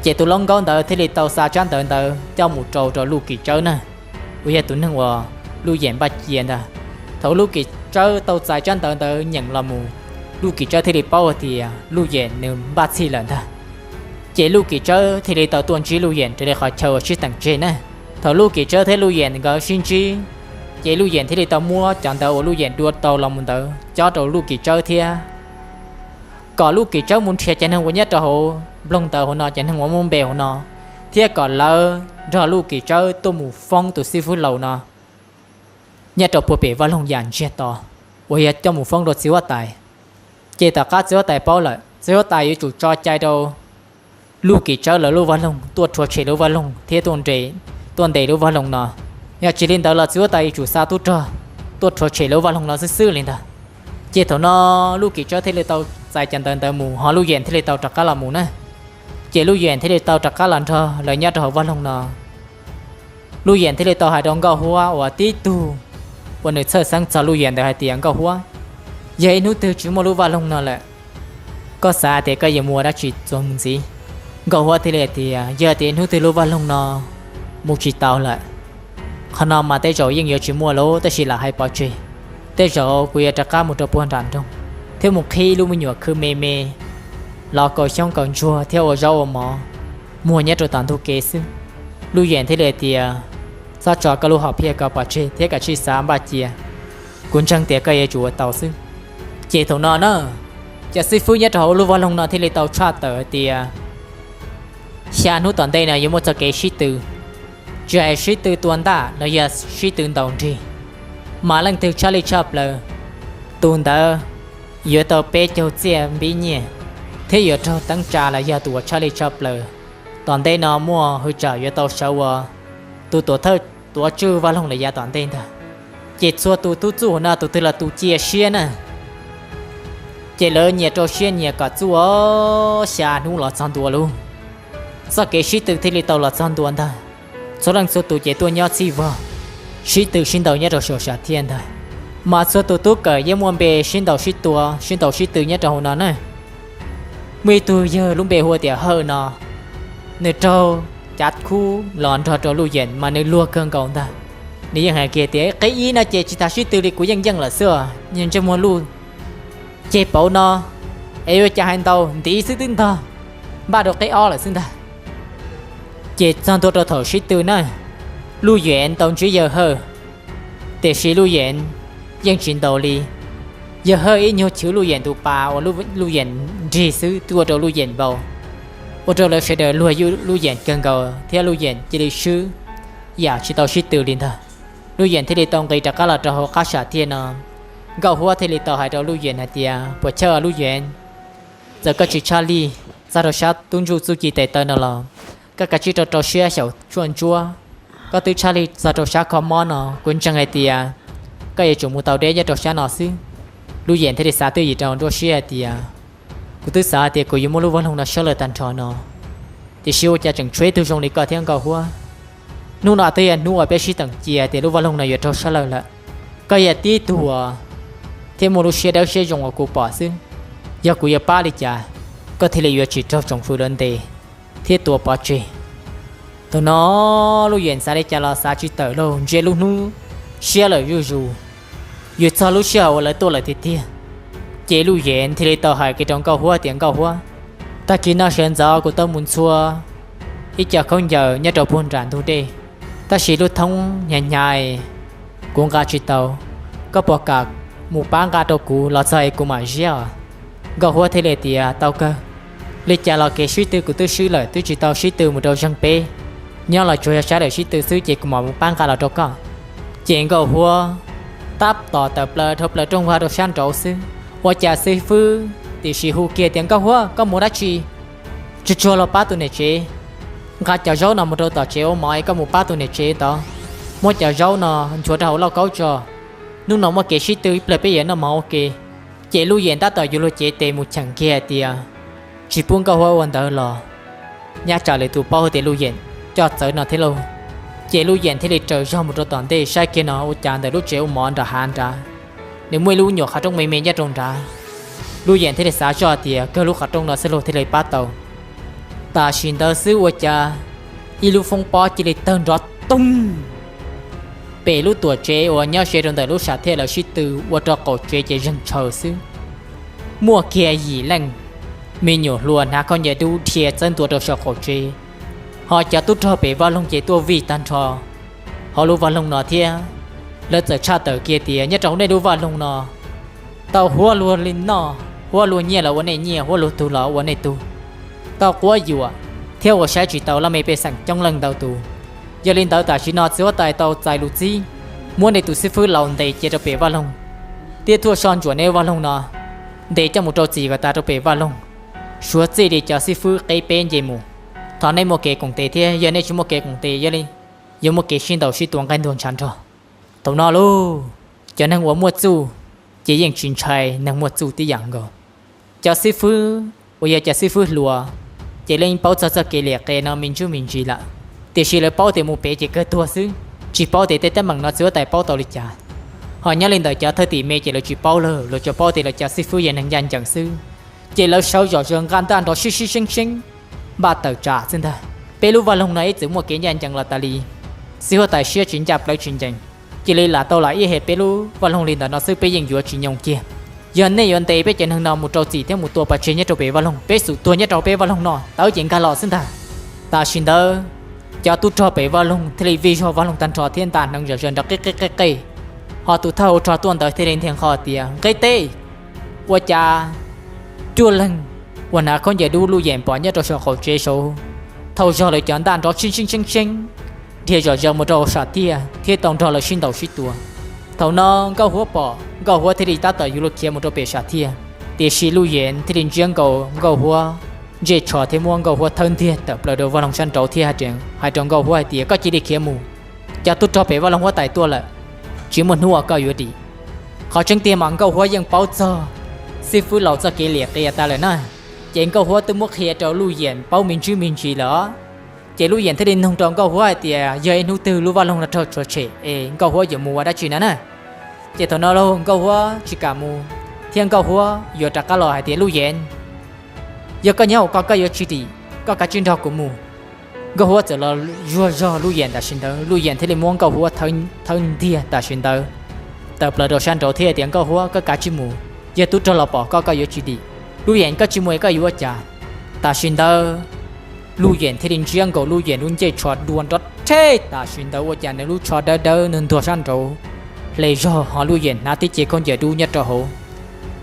Ces tus laub nkaub ntawd thiaj li tau xa tsab ntawv ntawd coj mus rau rau Luj Kim Tsawb na, uas yog tus neeg uas Luj Yem npaj cia ntag. Thaum Luj Kim Tsawb tau txais tsab ntawv ntawd nyeem los mus, Luj Kim Tsawb thiaj li paub hais tias Luj Yem nws npaj txhij lawm ntag. Ces Luj Kim Tsawb thiaj li tau tuaj ntsib Luj Yem raws li qhov chaw uas sib teem tseg na. Thaum Luj Kim Tsawb thiab Luj Yem nkawd sib ntsib, ces Luj Yem thiaj li tau muab cov ntawv uas Luj Yem dua tau los mus ntawd cob rau Luj Kim Tsawb thiab kom Luj Kim Tsawb mus nrhiav cov neeg uas nyob rau hauv nplooj ntawv hauv no, cov neeg uas muaj npe hauv no, thiab kom lawv nrog Luj Kim Tsawb tuaj mus foob tus xib fwb laus no nyob rau puag pem vaj loog yam ntsiag to, uas yog coj mus foob rau txiv huab tais. Ces tom qab txiv huab tais paub lawm, txiv huab tais yuav tsum tso cai rau Luj Kim Tsawb lawv lub vaj loog tuaj rhuav tshem lub vaj loog thiab tuaj nres, tuaj ntes lub vaj loog no. Yog tsis li ntawd los txiv huab tais yuav tsum xa tub rog tuaj rhuav tshem lub vaj loog no xwb xwb li ntag. Ces thaum no Luj Kim Tsawb thiaj li tau txais cov ntawv ntawd mus, ho Luj Yem thiaj li tau rov qab los mus na. Ces Luj Yem thiaj li tau rov qab los nrog lawv nyob rau hauv vaj loog no. Luj Yem thiaj li tau hais rau Nkauj Huab uas tib tug uas nws txhawj xeeb txog Luj Yem ntawd hais tias, Nkauj Huab, yog ib hnub twg tsis muaj lub vaj loog no lawm, koj xav tias koj yuav mus ua dab tsi txuas mus ntxiv? Nkauj Huab thiaj li hais tias, Yog tias ib hnub twg lub vaj loog no mus tsis tau lawm, qhov no mas tej zaum yeej yuav tsis muaj lawm, tab sis lam hais pov tseg, tej zaum kuv yuav rov qab mus rau puag nram nroog thiab mus qhib ib lub me nyuam khw me me los kaus xyoob kaus ntsuag thiab ua zaub ua mov muag nyob rau tom ntug kev xwb. Luj Yem thiaj li hais tias, Txhob tso koj lub hom phiaj ko pov tseg thiab kav tsij xav npaj cia, kuv ntseeg tias koj yuav tsum ua tau xwb. Ces thaum no na, cov xib fwb nyob rau hauv lub vaj loog no thiaj li tau tshaj tawm hais tias, xya hnub tom ntej no yuav muaj txoj kev sib tw, tsis hais sib tw tua ntaj los yog sib tw ntaus nrig, mas leej twg tshaj lij tshaj plaws, tus ntawd yuav tau peb caug txiaj npib nyiaj thiab yuav raug teeb tsa los yog tus uas tshaj lij tshaj plaws. Tom ntej no muaj hwj tsam yuav tau sawv ua tus tuam thawj tuav tswj vaj loog lawm yav tom ntej ntag. Ces txhua tus tub txuj hauv no tus twg los tus cia siab na, ces lawv nyias rau siab nyias kom txuj xya hnub los txog ntua lauj. Txoj kev sib tw thiaj li tau los txog ntua ntag. Txhua leej txhua tus ces tuaj nyob txhij vog, sib tw sib ntaus nyob rau saum sam thiaj ntag. Mas txhua tus tub kawm yeej muaj npe sib ntaus sib tua sib ntaus sib tw nyob rau hauv no na. Muaj ib tug yawg lub npe hu tias Hawj no, nws raug cav khub los nrog rau Luj Yeem mas nws luag kawg nkaus ntag. Nws yeej hais kiag tias, Qeb ib no ces tsis tas sib tw li, kuv yeej yeej lawm xwb, ntsej muag luj ceg pauv no es yuav cas hais ntau, ntiv xwb twb ntog, npaj rau qeb ob lawm xwb ntag. Ces txog ntua rau thaum sib tw na, Luj Yeem tau ntsib yawg Hawj, tiam sis Luj Yeem yeej tsis ntaus li. Yawg Hawj ib nyuag chwv Luj Yeem tus pas uas Luj Yeem nrig xwb twb ua rau Luj Yeem vau, ua rau lawv sawv daws luag Luj Yeem kawg nkaus thiab Luj Yeem cia li swb yam tsis tau sib tw li ntag. Luj Yeem thiaj li tau nqis rov qab los rau hauv qab sam thiaj no. Nkauj Huab thiaj li tau hais rau Luj Yeem hais tias, Puas chawj Luj Yeem, txawm koj tsis tshaj lij txog rau sab tub ntsuj txuj ci tes taw no los koj kav tsij rau rau siab xyaum tshuaj ntsuab. Koj twb tshaj lij txog rau sab kho mob no, kuv ntseeg hais tias koj yuav tsum mus tau deb nyob rau sab no xwb. Luj Yeem thiaj li xav twj ywm rau nruab siab hais tias, Kuv twb xav hais tias kuv yuav muaj lub vaj loog no sab lawm tag nrho no, tiam sis ua cas tseem tshuav ib tug zoo li koj thiab Nkauj Huab. Hnub no twb yog hnub uas peb sib teem cia tias lub vaj loog no yuav raug sab lawm lawm. Koj yog tib tug uas thiaj muaj lub siab dawb siab zoo uas kuv pom xwb. Yog kuv yuav pab li cas, koj thiaj li yuav tsis raug tsoom fwv lawv ntes thiab tua pov tseg? Thaum no Luj Yeem xav li cas los xav tsis tawm lauj, ntsia lub hnub siab lawm zuj zus, yuav txog lub sij hawm uas lawv tuaj lawm tiag tiag. Ces Luj Yeem thiaj li tau hais kiag rau Nkauj Huab tias, Nkauj Huab, tag kis no sawv ntxov kuv tau mus ntxhua ib co khaub ncaws nyob rau puag nram ntug dej, tab sis lub thoob hnyav hnyav, kuv nqa tsis tau. Koj puas kam mus pab nqa rau kuv los txog es kuv mam ziab os? Nkauj Huab thiaj li tias, Tau kawg, li cas los kev sib tw kuv twb swb lawm, twb tsis tau sib tw mus rau zeeg peb, nyob los tsuas yog sab lawm sib tw xwb, ces kuv mam mus pab nqa los rau koj. Ces Nkauj Huab tab tom tawm plaws dhau plaws rooj vag rau sab nraud xwb, ua cas xib fwb tiam sis hu kiag tias, Nkauj Huab, koj mus dab tsi? Tsuag tsuag los pab tus niam tsev nqa cov zaub no mus rau tom tsev ua mov es koj mus pab tus niam tsev tod, muab cov zaub no nchuav rau hauv lauj kaub tso. Hnub no muaj kev sib tw ib pliag peb yuav noj mov ua ke. Ces Luj Yeem tab tom yuav luag cev tes mus cheem kiag hais tias, Tsis pub Nkauj Huab ua ntawd los nyab tsam lwm tus paub tias Luj Yeem coj txawv no thiab lauj. Ces Luj Yeem thiaj li raws zog mus rau tom ntej saib kiag no ua cas ntawm lub tsev ua mov nram hav nrad nws muaj ib lub nyuam qhov rooj me me nyob rau nrad. Luj Yeem thiaj li xav zoj tias kawg lub qhov rooj no xwb luag thiaj li pab tau. Tam sim ntawd xwb ua cas ib lub foob pob cia li tawg nrov toog pem lub tuam tsev uas nyob ze rau ntawm lub sam thiaj lawv sib tw ua rau qaum tsev ces zeeg tshaws xwb. Muaj kiag yim leej me nyuam hluas hnav khaub ncaws dub dhia txawb ntua rau saum qaum tsev, ho cov tub rog pem vaj loog ces tuaj vij tag nrho hauv lub vaj loog no thiab. Lawv txawm tshaj tawm kiag tias nyob rau hauv nej lub vaj loog no tau huab luag li noj, huab luag nyiaj los ua nej nyiaj, huab luag tug los ua nej tug, tau quab yuam thiab ua saib tsis taus laj mej pej xeem coob leej ntau tus. Yog li ntawd tam sim no txiv huab tais tau txais lus txib muab nej tus xib fwb laus ntes cia rau pem vaj loog, thiab tuaj soj ntsuam nej vaj loog no, ntes coj mus rau txim kom tas rau pem vaj loog. Suav txij li cov xib fwb qeb peb nce mus, thov nej muaj kev koom tes thiab, yog nej tsis muaj kev koom tes yog li yuav muaj kev sib ntaus sib tua nqaij ntuag ntshav nrog. Thaum no lauj, cov neeg uas muaj txuj ces yeej tsis ntshai neeg muaj txuj tib yam nkaus. Cov xib fwb uas yog cov xib fwb hluas ces lawv yeej paub txog txoj kev liam qe no me ntsis me ntsis lawm, tiam sis lawv paub tias mus pem ces kawg tuag xwb, tsis paub tias tej teeb meem no txiv huab tais paub tau li cas. Ho nyob li ntawm cov thwj tim me ces lawv tsis paub lawm, lawv tsuas paub tias lawv cov xib fwb yog neeg ncaj ncees xwb. Ces lawv sawv zom zaws nqa ntaj nrov sib sib seeb seeb, npaj tawm tsam xwb ntag. Peb lub vaj loog no ib txwm muaj kev ncaj ncees los tas li, txiv huab tais siab tsis ncaj plawv tsis ncees, cia li lam tau lam ib hais peb lub vaj loog li ntawm no xwb peb yeej yuav tsis nyoo kiag. Yog nej yuav ntes peb cov neeg no mus rau txim thiab mus tua pov tseg nyob rau pem vaj loog, peb xum tuag nyob rau peb vaj loog no tawv ces nkag los xwb ntag. Tam sim ntawd cov tub rog pem vaj loog thiaj li vij zog vaj loog tag nrho thiab ntaj hneev zom zaws nrov qej qej qej qej. Ho tus thawj hauv rog tuaj ntawd thiaj li nthe nqho tias nqe teb, ua cas cuaj leeg uas hnav khaub ncaws dub Luj Yeem pom nyob rau saum qaum tsev saud, thaum zog lawv cov ntaj nrov seeb seeb seeb seeb, dhia zom zaws mus rau hauv sam thiaj thiab tau nrog lawv sib ntaus sib tua. Thaum no Nkauj Huab pom, Nkauj Huab thiaj li tab tom yuav luag khiav mus rau pem sam thiaj, tiam sis Luj Yeem thiaj li ntsiab nkaus Nkauj Huab ntsej tsho thiab muab Nkauj Huab thawb ntiag tawm plaws rau vaj loog sab nraud thiab hais rau Nkauj Huab hais tias koj cia li khiav mus, cov tub rog pem vaj loog huab tais tuaj lawm, tsis muaj hnub uas koj yuav dim. Qhov tseeb tiag mas Nkauj Huab yeej paub txog xib fwb laus txoj kev liam qia tas lawm na, ces Nkauj Huab twb muab qhia rau Luj Yeem paub me ntsis me ntsis lawm. Ces Luj Yeem thiaj li nug rau Nkauj Huab hais tias yog ib hnub twg lub vaj loog no raug tshwm sim es Nkauj Huab yuav mus ua dab tsi na na. Ces thaum no lauj Nkauj Huab tsis kam mus, thiab Nkauj Huab yuav rov qab los hais tias Luj Yeem, yog koj nyob hauv ko koj yuav tsis dim, koj kav tsij nrog kuv mus. Nkauj Huab txawm los zuag zog Luj Yeem tam sim ntawd, Luj Yeem thiaj li muab Nkauj Huab thawb ntiag tam sim ntawd tawm plaws rau sab nraud thiab tias Nkauj Huab koj kav tsij mus, yog tub rog los pom koj koj yuav tsis dim. Luj Yeem koj tsis mus es koj yuav ua cas? Tam sim ntawd Luj Yeem thiaj li ntsiab nkaus Luj Yeem lub ncej tsho dua nrov rhe tam sim ntawd ua cas nws lub tsho dawb dawb nws ntuag sab nraud hle zog ho Luj Yeem hnav tib ce khaub ncaws dub nyob rau hauv,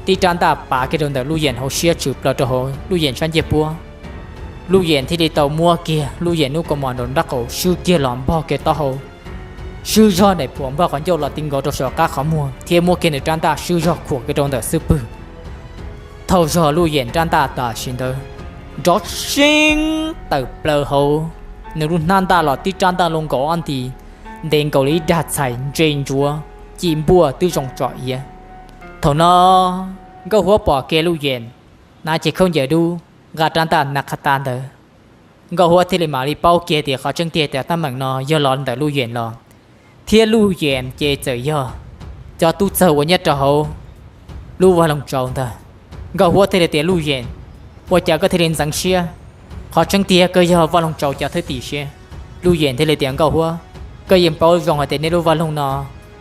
tib rab ntaj pav kiag rau ntawm Luj Yeem hauv siab tshwm plaws rau hauv Luj Yeem sab ncej puab. Luj Yeem thiaj li tau muab kiag Luj Yeem lub kaus mom nraum nraub qaum swb kiag los npog kiag taub hau, swb zog daim phuam npog qhov ncauj los ti nkaus rau saum qab qhov muag thiab muab kiag nws rab ntaj swb zog khuam kiag rau ntawm xub pwg. Thaum zog Luj Yeem rab ntaj tam sim ntawd nrov seeb tawm plaws hauv nws lub hnab ntaj los tib rab ntaj loj nkaus ob nti, ntev nkaus li ib dag txhais ntse ntsuav, ci npuaj twb zoo tsom iav. Thaum no Nkauj Huab pom kiag Luj Yeem hnav cev khaub ncaws dub, nqa rab ntaj na qha ta ntawd, Nkauj Huab thiaj li mam li paub kiag tias qhov tseeb tiag tias teeb meem no yog los ntawm Luj Yeem los, thiab Luj Yeem ces txawm yog cov tub txawg uas nyob rau hauv lub vaj loog tsaus ntag. Nkauj Huab thiaj li tias Luj Yeem, ua cas koj thiaj li ntxeev siab? Qhov tseeb tiag koj yog vaj loog tsaus cov thwj tim siab. Luj Yeem thiaj li tias Nkauj Huab, koj yeej paub zoo hais tias nej lub vaj loog no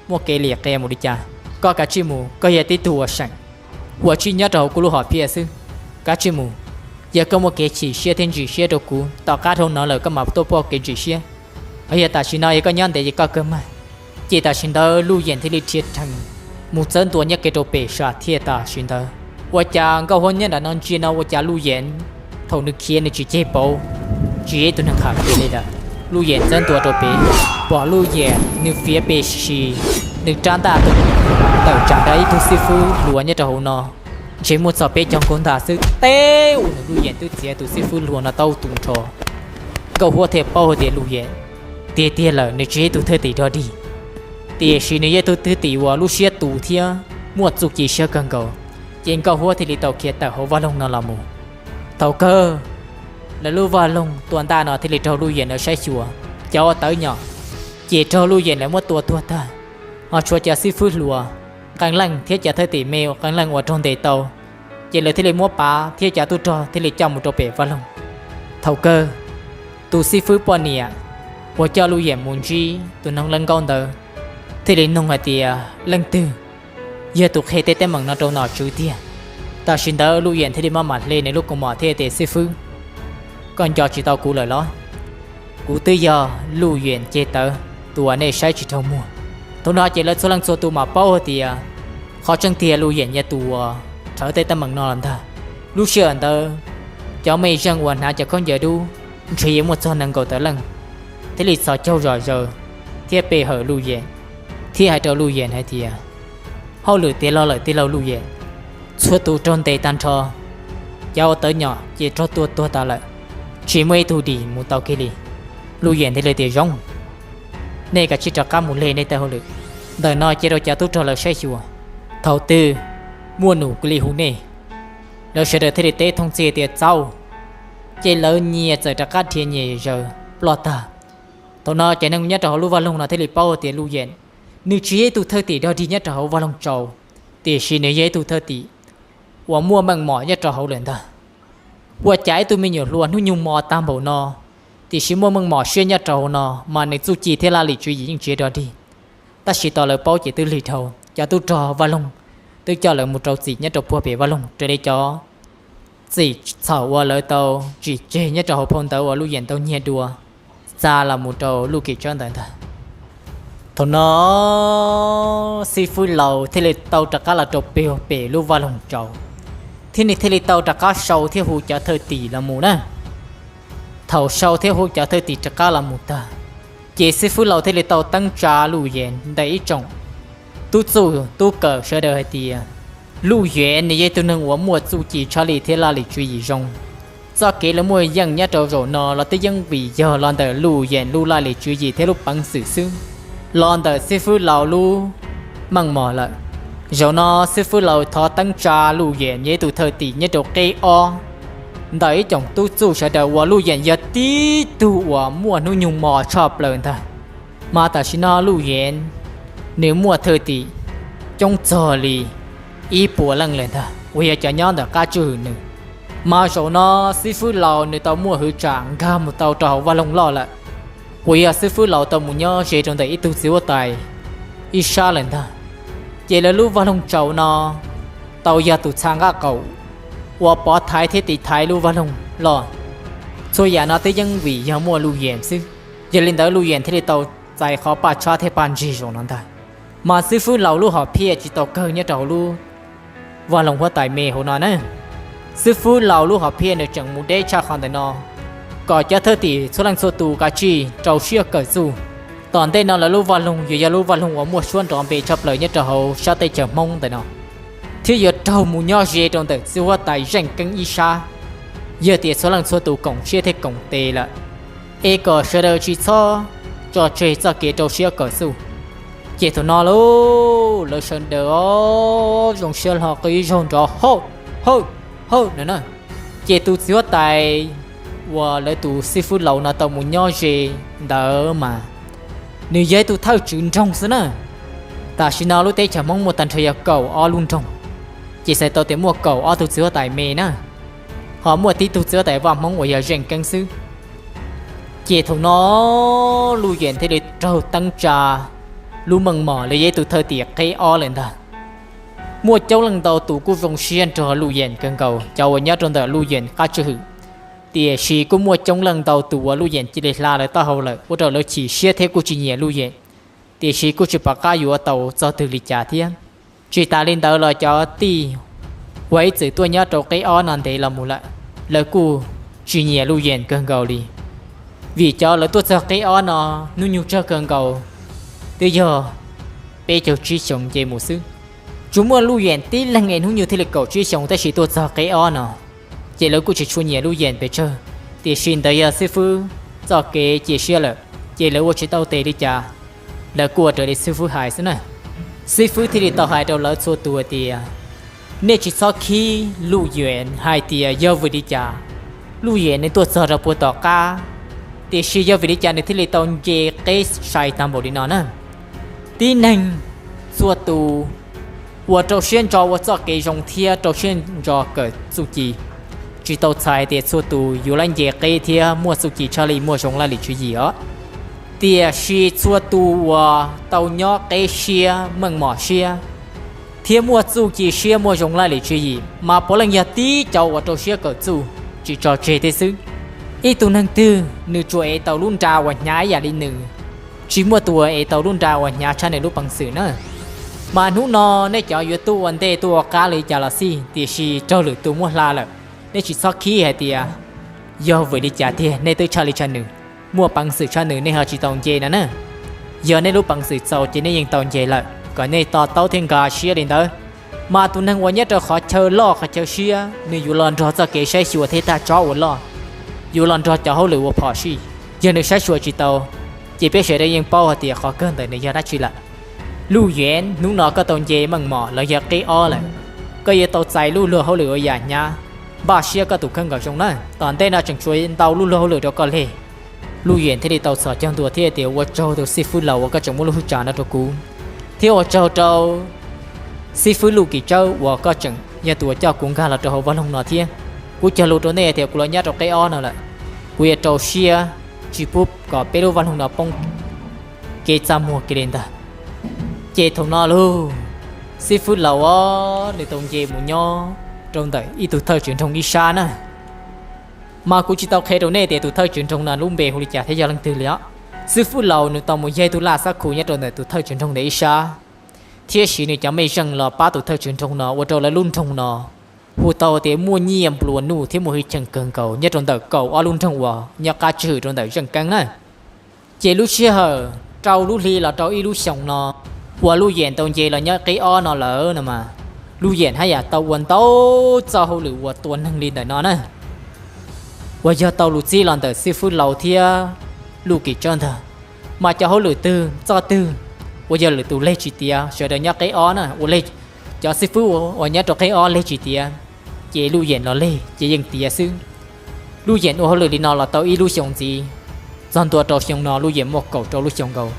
muaj kev liam qia mus li cas. Koj kav tsij mus, koj yog tib tug uas seem, uas tsuas nyob rau hauv kuv lub hom phiaj xwb. Kav tsij mus, yog koj muaj kev chim siab thiab ntsim siab rau kuv, tom qab dhau no lawm koj mam tuaj pom kev ntsim siab. Yog tam sim no yog koj nyob ntev ces koj kawg mag. Ces tam sim ntawd Luj Yeem thiaj li rhia rhees mus txawb ntua nyob kiag rau pem sam thiaj tam sim ntawd. Ua cas Nkauj Huab nyob nram no ntsia no ua cas Luj Yeem thaum nws khiav nws tsis ceg pauv, tsis yog ib tug neeg qham kiag li lawm. Luj Yeem txawb ntua rau pem, pom Luj Yeem nws fiav pes sis, nws rab ntaj tawm tsam nrog ib tug xib fwb hluas nyob rau hauv no, ntshe muaj txog peb caug nkaus ntag xwb, teb ua nws Luj Yeem twb txiav tus xib fwb hluas no tau tu nrho. Nkauj Huab thiaj paub hais tias Luj Yeem tiag tiag lawm, nws tsis yog ib tug thwj tim dog dig, tiam sis nws yog ib tug thwj tim uas lub siab tus thiab muaj txuj ci siab kawg nkaus. Ces Nkauj Huab thiaj li tau khiav tawm hauv vaj loog no los mus. Thaum kawg lawv lub vaj loog tua ntaj no thiaj li raug Luj Yeem lawv saib xyuas, cov uas tawv nyom ces raug Luj Yeem lawv muab tua tuag tag, ho tshuav cov xib fwb hluas qee leej thiab cov thwj tim me qee leej uas raug ntes tau, ces lawv thiaj li muab pav thiab cov tub rog thiaj li coj mus rau pem vaj loog. Thaum kawg, tus xib fwb poj niam uas coj Luj Yiam mus ntsib tus noog leej nkaub ntawd thiaj li nug hais tias, leej twg yog tus qhia tej teeb meem no rau nom tswv tiag? Tam sim ntawd Luj Yiam thiaj li maj mam hle nws lub kaus mom thiab tias, xib fwb, koj nco tsis tau kuv lawm los? Kuv twb yog Luj Yiam ceg tawv, tus uas nej saib tsis raug muag. Thaum no ces lawv txhua leej txhua tus mam paub hais tias qhov tseeb tiag Luj Yiam yog tus uas rhawv tej teeb meem no los ntag. Lub sij hawm ntawd, cov mej zeej uas hnav cov khaub ncaws dub ntshe yuav muaj txog nees nkaum tawm leej, thiaj li txhos caug zom zaws thiab pe hawm Luj Yiam, thiab hais rau Luj Yiam hais tias, hauj lwm tiav los lawm tij laug Luj Yiam, txhua tus raug ntes tag nrho, cov uas tawv nyom ces raug tua tuag tas lawm, tsis muaj ib tug dim mus tau kiag li. Luj Yiam thiaj li tias, zoo, nej kav tsij rov qab mus hle nej tej hauj lwm, ntawm no cia rau cov tub rog lawv saib xyuas, thaum twg muaj num kuv li hu nej. Lawv sawv daws thiaj li teb thooj txhij tias, txaus. Ces lawv nyias txawm rov qab dhia nyias zaws ploj tag. Thaum no cov neeg nyob rau hauv lub vaj loog no thiaj li paub tias Luj Yiam, nws tsis yog ib tug thwj tim dog dig nyob rau hauv vaj loog tsaus, tiam sis nws yog ib tug thwj tim uas muaj meej mom nyob rau hauv lawm ntag. Ua cas ib tug me nyuam hluas hnub nyoog mos tag npaum no, tiam sis muaj meej mom siab nyob rau hauv no, mas nws txuj ci thiab laj lim tswv yim yeej tsis dog dig. Tab sis tau lawv paub ces twb lig dhau, cov tub rog vaj loog twb coj lawv mus rau txim nyob rau puag pem vaj loog raws li cov txim txhaum uas lawv tau tsim tseg nyob rau hauv phau ntawv uas Luj Yiam tau nyiag dua xa los mus rau Luj Kim Tsawb ntawd ntag. Thaum no xib fwb laus thiaj li tau rov qab los rau pem lub vaj loog tsaus, thiab nws thiaj li tau rov qab sau thiab hu cov thwj tim los mus na. Thaum sau thiab hu cov thwj tim rov qab los mus tag, ces xib fwb laus thiaj li tau teeb tsa Luj Yiam ntawm ib tsoom tub txuj tub kawm sawv daws hais tias, Luj Yiam nws yog ib tug neeg uas muaj txuj ci tshaj lij thiab laj lim tswv yim zoo. Txoj kev lawv muaj yeej nyob rau zaum no los twb yeej vim yog los ntawm Luj Yiam lub laj lim tswv yim thiab lub peev xwm xwb, los ntawm xib fwb laus lub meej mom lawm. Zaum no xib fwb laus thov teeb tsa Luj Yiam yog ib tug thwj tim nyob rau qeb ob ntawm ib tsoom tub txuj sawv daws uas Luj Yiam yog tib tug uas muaj hnub nyoog mos tshaj plaws ntag. Mas tam sim no Luj Yiam nws muaj thwj tim coob txog li ib puas leej lawm ntag uas yog cov nyob ntawm qab tswj hwm nws. Mas zaum no xib fwb laus nws tau muaj hwv tsam nkag mus tau rau hauv vaj loog loj lawm, uas yog xib fwb laus tau mus nyob ze rau ntawm ib tug txiv huab tais ib sab lawm ntag. Ces lawv lub vaj loog tsaus no tau yog tus txha nqaj qaum uas pov thaiv thiab tiv thaiv lub vaj loog loj. Txhua yam no twb yeej vim yog muaj Luj Yiam xwb, yog li ntawd Luj Yiam thiaj li tau txais qhov paj tshab thiab paj ntsig zaum no ntag. Mas xib fwb laus lub hom phiaj tsis tau kawg nyob rau hauv lub vaj loog huab tais me hauv no na. Xib fwb laus lub hom phiaj nws tseem mus deb tshaj qhov ntawm no, kom cov thwj tim txhua leej txhua tus kav tsij rau siab kawm txuj. Tom ntej no lawv lub vaj loog yuav yog lub vaj loog uas muaj suab nrov npe tshaj plaws nyob rau hauv sab teb chaws Hmoob ntawm no, thiab yuav raug mus nyob ze rau ntawm txiv huab tais zeej keeb ib sab. Yog tias txhua leej txhua tus koom siab thiab koom tes lawm, es kom sawv daws tsis txhob tso tseg txoj kev rau siab kawm txuj. Ces thaum no lauj, lawv sawv daws os zoo siab hlo qw ib zaug nrov hawj, hawj, hawj no na. Ces tus txiv huab tais uas lawv tus xib fwb laus no tau mus nyob ze ntawd mas nws yog ib tug thawj tswv nroog xwb na. Tam sim no lub teb chaws Hmoob muaj tag nrho yog kaum ob lub nroog, ces xav tau tias muaj kaum ob tug txiv huab tais me na, ho muaj tib tug txiv huab tais vaj Hmoob uas yog zeej keeb xwb. Ces thaum no Luj Yiam thiaj li raug teeb tsa lub meej mom li yog ib tug thawj tim qeb ob lawm ntag. Muaj coob leej ntau tus kuj zoo siab nrog Luj Yiam kawg nkaus cov uas nyob rau ntawm Luj Yiam qab tswj hwm, tiam sis kuj muaj coob leej ntau tus uas Luj Yiam cia li hla lawv taub hau lawm ua rau lawv chim siab thiab kuj tsis nyiam Luj Yiam, tiam sis kuj tsis pom qab yuav tau txog twg li cas thiab. Tsis tas li ntawd los cov tij uas ib txwm tuaj nyob rau qeb ob no ntev los mus lawm, lawv kuj tsis nyiam Luj Yiam kawg nkaus li. Vim cov lawv tuaj txog qeb ob no hnub nyoog tsawg kawg nkaus twb yog peb caug tsib xyoos nce mus xwb. Tsuas muaj Luj Yiam tib leeg es hnub nyoog thiaj li kaum tsib xyoos tab sis tuaj txog qeb ob no, ces lawv kuj tsis tshua nyiam Luj Yiam pes tsawg. Tiam sis ntawd yog xib fwb txoj kev cia siab lawm, ces lawv ua tsis tau tes li cas, lawv kuj ua raws li xib fwb hais xwb na. Xib fwb thiaj li tau hais rau lawv txhua tus hais tias, nej tsis txhob khib Luj Yiam hais tias yog vim li cas Luj Yiam nws tuaj txog rau puag tom qab, tiam sis yog vim li cas nws thiaj li tau nce qeb sai tag npaum li no na. Tib neeg txhua tus uas rau siab ntso ua txoj kev zoo thiab rau siab ntso kawm txuj ci. Tsis tau txhais hais tias txhua tus yuav lab nce qeb thiab muaj txuj ci tshaj li muaj zoo laj lim tswv yim os. Tiam sis txhua tus uas tau nyob qeb siab meej mom siab thiab muaj txuj ci siab muaj zoo laj lim tswv yim mas puav leej yog tib cov uas rau siab kawm txuj tsis tso tseg thiab xwb. Ib tug neeg twg nws tsuas ev tau lub nra uas hnyav ib yam li nws, tsis muaj tus uas ev tau lub nra uas hnyav tshaj nws lub peev xwm na. Mas hnub no nej cov yuav tuaj ua ntej tuaj ua qab li cas los xij, tiam sis raug lwm tus muab hla lawm, nej tsis txhob khib hais tias yog vim li cas tiag, nej twb tshaj li tshaj nws, muaj peev xwm tshaj nws nej ho tsis tau nce no na. Yog nej lub peev xwm txaus ces nej yeej tau nce lawm, kom nej to taub thiab nkag siab li ntawd. Mas tus neeg uas nyob rau qhov chaw loj qhov chaw siab nws yuav los nrog txoj kev saib xyuas thiab tag tsob uas loj, yuav los nrog cov hauj lwm uas phom sij. Yog nws saib xyuas tsis tau, ces peb sawv daws yeej paub hais tias qhov kawg ntawm nws yog dab tsi lawm. Luj Yeem, hnub no koj tau nce meej mom los yog qeb ob lawm, koj yuav tau txais lub luag hauj lwm ua yam hnyav, npaj siab koj tus kawg nkaus zoo na, tom ntej no tseem tshuav ntau lub luag hauj lwm rau koj leg. Luj Yeem thiaj li tau txhos caug ntua thiab tias ua tsaug tus xib fwb laus uas koj tseem muab lub hwj tsam no rau kuv, thiab ua tsaug rau xib fwb Luj Kim Tsawb uas koj tseem yog tus uas coj kuv nkag los rau hauv vaj loog no thiab. Kuv cog lus rau nej tias kuv los nyob rau qeb ob no lawm, kuv yuav rau siab tsis pub kom peb lub vaj loog no poob kev txaj muag kiag li ntag. Ces thaum no lauj, xib fwb laus os nws tau nce mus nyob rau ntawm ib tug thawj tswv nroog ib sab na. Mas kuv tsis tau qhia rau nej tias tus thawj tswv nroog no lub npe hu li cas thiab yog leej twg li os. Xib fwb laus nws tau mus yaig tus laj xab khu nyob rau ntawm tus thawj tswv nroog ntawd ib sab, thiab siv nws cov mej zeej los pab tus thawj tswv nroog no ua rau lawv lub nroog no hu tau tias muaj nyiaj nplua nuj thiab muaj hwj chim kawg nkaus nyob rau ntawm kaum ob lub nroog uas nyob qab tswj hwm rau ntawm Zeej Keeb na. Ces lub sij hawm rau lub hli los rau ib lub xyoos no uas Luj Yeem tau nce los nyob qeb ob no lawm no mas, Luj Yeem haj yam tau ua ntau txoj hauj lwm uas tua neeg li ntawm no na, uas yog tau lus txib los ntawm xib fwb laus thiab Luj Kim Tsawb ntag. Mas cov hauj lwm twg txoj twg uas yog lwm tus leg tsis tiav, sawv daws nyob qeb ob na, ua leg, cov xib fwb uas nyob rau qeb ob leg tsis tiav, ces Luj Yeem los leg ces yeej tiav xwb. Luj Yeem ua hauj lwm li no los tau ib lub xyoos ntxiv, txog ntua rau xyoo no Luj Yeem muaj kaum rau lub xyoos nkaus.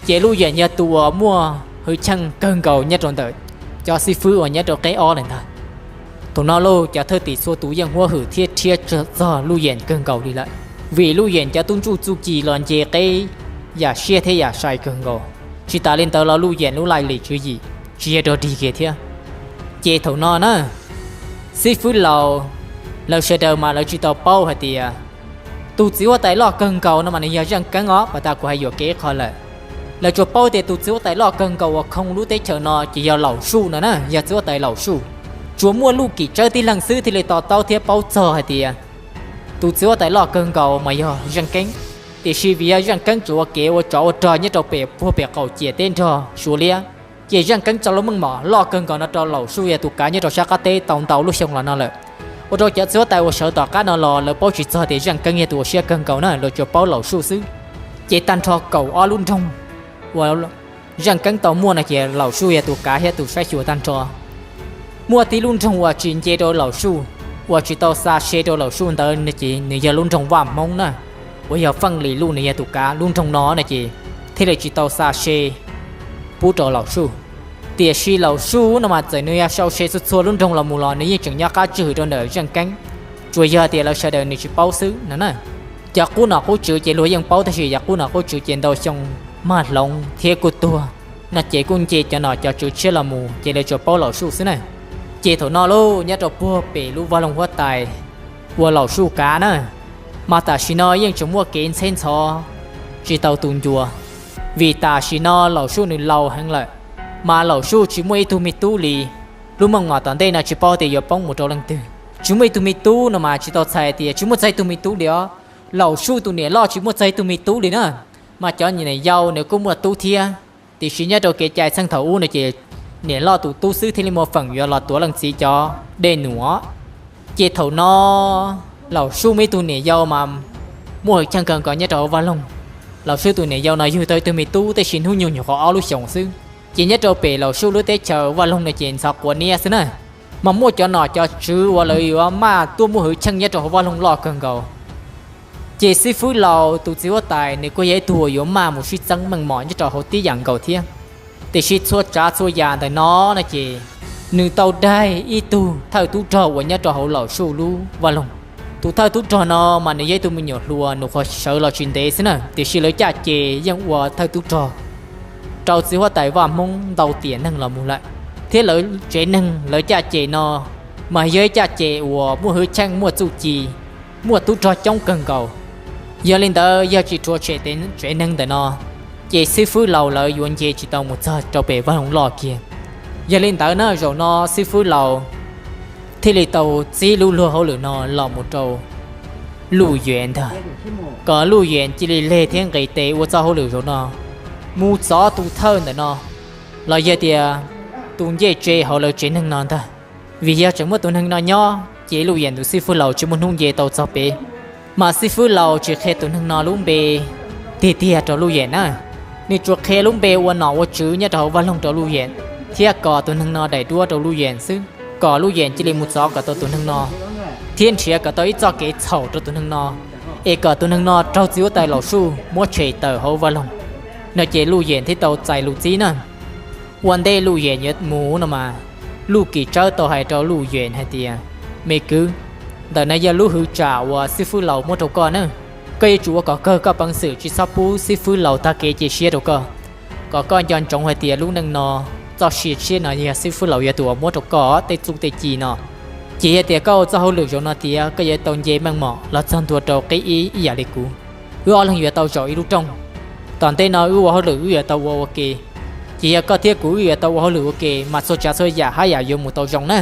Ces Luj Yeem yog tus uas muaj hwj chim kawg nkaus nyob rau ntawm cov xib fwb uas nyob rau qeb ob lawm ntag. Thaum no lauj, cov thwj tim txhua tus yeej huab hwm thiab rhiab txog Luj Yeem kawg nkaus li lawm, vim Luj Yeem cov tub ntsuj txuj ci los nce qeb yam siab thiab yam sai kawg nkaus. Tsis tas li ntawd los Luj Yeem lub laj lim tswv yim tsis yog dog dig kiag thiab. Ces thaum no na, xib fwb laus lawv sawv daws mas lawv tsis tau paub hais tias tus txiv huab tais loj kawg nkaus no mas nws yog Zeej Keeb os, pas tas kuv hais yuam kev qho lawm. Lawv tsuas paub tias tus txiv huab tais loj kawg nkaus uas khoo lub teb chaws no ces yog Laum Suj no na, yog txiv huab tais Laum Suj. Tsuas muaj Luj Kim Tsawb tib leeg xwb thiaj li to taub thiab paub txog hais tias tus txiv huab tais loj kawg nkaus mas yog Zeej Keeb. Tiam sis vim yog Zeej Keeb tsuas ua kev ua tsov ua rog nyob rau pem puag pem qaum ciam teb nrog Suav liab, ces Zeej Keeb tso lub meej mom loj kawg nkaus no rau Laum Suj yog tus kav nyob rau sab qab teb tau ntau lub xyoo los no lawm, ua rau cov txiv huab tais uas sawv tom qab no los lawv paub tsis txog tias Zeej Keeb yog tus ua siab kawg nkaus na, lawv tsuas paub Laum Suj xwb. Ces tag nrho kaum ob lub nroog uas Zeej Keeb tau muaj no ces Laum Suj yog tus kav thiab tus saib xyuas tag nrho. Muaj tib lub nroog uas tsis nce rau Laum Suj, uas tsis tau xa se rau Laum Suj ntawd no ces nws yog lub nroog Vaj Hmoob na, uas yog Feej Lis Luj nws yog tus kav lub nroog no no ces thiaj li tsis tau xa se pub rau Laum Suj. Tiam sis Laum Suj no mas txawm nws yog sau se txhua txhua lub nroog los mus los nws yeej tseem nyob qab tswj hwm rau ntawm Zeej Keeb, tsuas yog tias lawv sawv daws nws tsis paub xwb no na. Cov qub nom qub tswv ces luag yeej paub tab sis cov qub nom qub tswv ces ntau xyoo mag hloov thiab kuj tuag no ces kuj nce cov nom cov tswv tshiab los mus ces lawv tsuas paub Laum Suj xwb na. Ces thaum no lauj, nyob rau puag pem lub vaj loog huab tais uas Laum Suj kav na, mas tam sim no yeej tseem muaj kev ntxheb ntxhov tsis tau tu ncua, vim tam sim no Laum Suj nws laus heev lawm, mas Laum Suj tsis muaj ib tug me tub li. Lub meej mom tom ntej no tsis paub tias yuav poob mus rau leej twg, tsis muaj ib tug me tub no mas tsis tau txhais tias tsis muaj txog ib tug me tub li os. Laum Suj tus niam loj tsis muaj txog ib tug me tub li na, mas cov niam yau nws kuj muaj tub thiab, tiam sis nyob rau kev cai txheej thaum ub no ces niam loj tus tub xwb thiaj li muaj feem yuav los tuav leej txiv cov dej num. Ces thaum no Laum Suj muaj ib tug niam yau mas muaj hwj chim kawg nkaus nyob rau hauv vaj loog. Laum Suj tus niam yau no yug tau ib tug me tub tab sis hnub nyoog nyuam qhuav ob lub xyoos xwb. Ces nyob rau pem Laum Suj lub teb chaws vaj loog no ces ntxhov quav niab xwb na, mas muaj cov nom cov tswv uas lawv yuav maj tuaj muaj hwj chim nyob rau hauv vaj loog loj kawg nkaus. Ces xib fwb laus tus txiv huab tais nws kuj yog ib tug uas yuav maj mus sib txeeb meej mom nyob rau hauv tib yam nkaus thiab. Tiam sis txhua tsav txhua yam ntawm no no ces nws tau daig ib tug thawj tub rog uas nyob rau hauv Laum Suj lub vaj loog. Tus thawj tub rog no mas nws yog ib tug me nyuam hluas, nws qhuav sawv los tsis ntev xwb na, tiam sis lawv caj ces yeej ua thawj tub rog rau txiv huab tais vaj Hmoob ntau tiam neeg los mus lawm. Thiab lawv tsev neeg lawv caj ces no mas yog ib caj ces uas muaj hwj chim, muaj txuj ci, muaj tub rog coob kawg nkaus. Yog li ntawd yog tsis rhuav tshem tsev neeg ntawm no ces xib fwb Laus lawv yuav nce tsis tau mus txog rau pem vaj loog loj kiag. Yog li ntawd na zaum no xib fwb Laus thiaj li tau txib lub luag hauj lwm no los mus rau Luj Yuav ntag, kom Luj Yuav cia li leg thiab nqis tes ua txoj hauj lwm zaum no, mus txov tus thawj ntawm no los yog tias tus ncej tsev hauv lawv tsev neeg no ntag. Vim yog tseem muab tus neeg no nyob ces Luj Yuav tus xib fwb Laus tsis muaj hnub nce tau txog pem. Mas xib fwb Laus tsis qhia tus neeg no lub npe tiag tiag rau Luj Yuav na, nws tsuas qhia lub npe ua nom ua tswv nyob rau hauv vaj loog rau Luj Yuav, thiab kom tus neeg no daim duab rau Luj Yuav xwb, kom Luj Yuav cia li mus txov kom tau tus neeg no, thiab nrhiav kom tau ib txoj kev txhaum rau tus neeg no, es kom tus neeg no raug txiv huab tais Laum Suj muab tshem tawm hauv vaj loog. No ces Luj Yuav thiaj tau txais lus txib na. Ua ntej Luj Yuav yuav mus no mas, Luj Kim Tsawb tau hais rau Luj Yuav hais tias, me kwv, ntawm no yog lub hwv tsam uas xib fwb Laus muab rau koj na. Koj yuav tsum ua kom kawg koj peev xwm tsis txhob pub xib fwb Laus tag kev cia siab rau koj, kom koj nco ntsoov hais tias lub neej no txoj sia tshiab no yog xib fwb Laus yog tus uas muab rau koj tej txuj tej ci no. Ces yog tias koj ua txoj hauj lwm zaum no tiav koj yuav tau nce meej mom los txog ntua rau qib ib ib yam li kuv. Wb ob leeg yuav tau zaum ib lub rooj. Tom ntej no wb ua hauj lwm wb yuav tau ua ua ke. Ces yog koj thiab kuv wb yuav tau ua hauj lwm ua ke mas txhua tsav txhua yam haj yam yuav mus tau zoo na.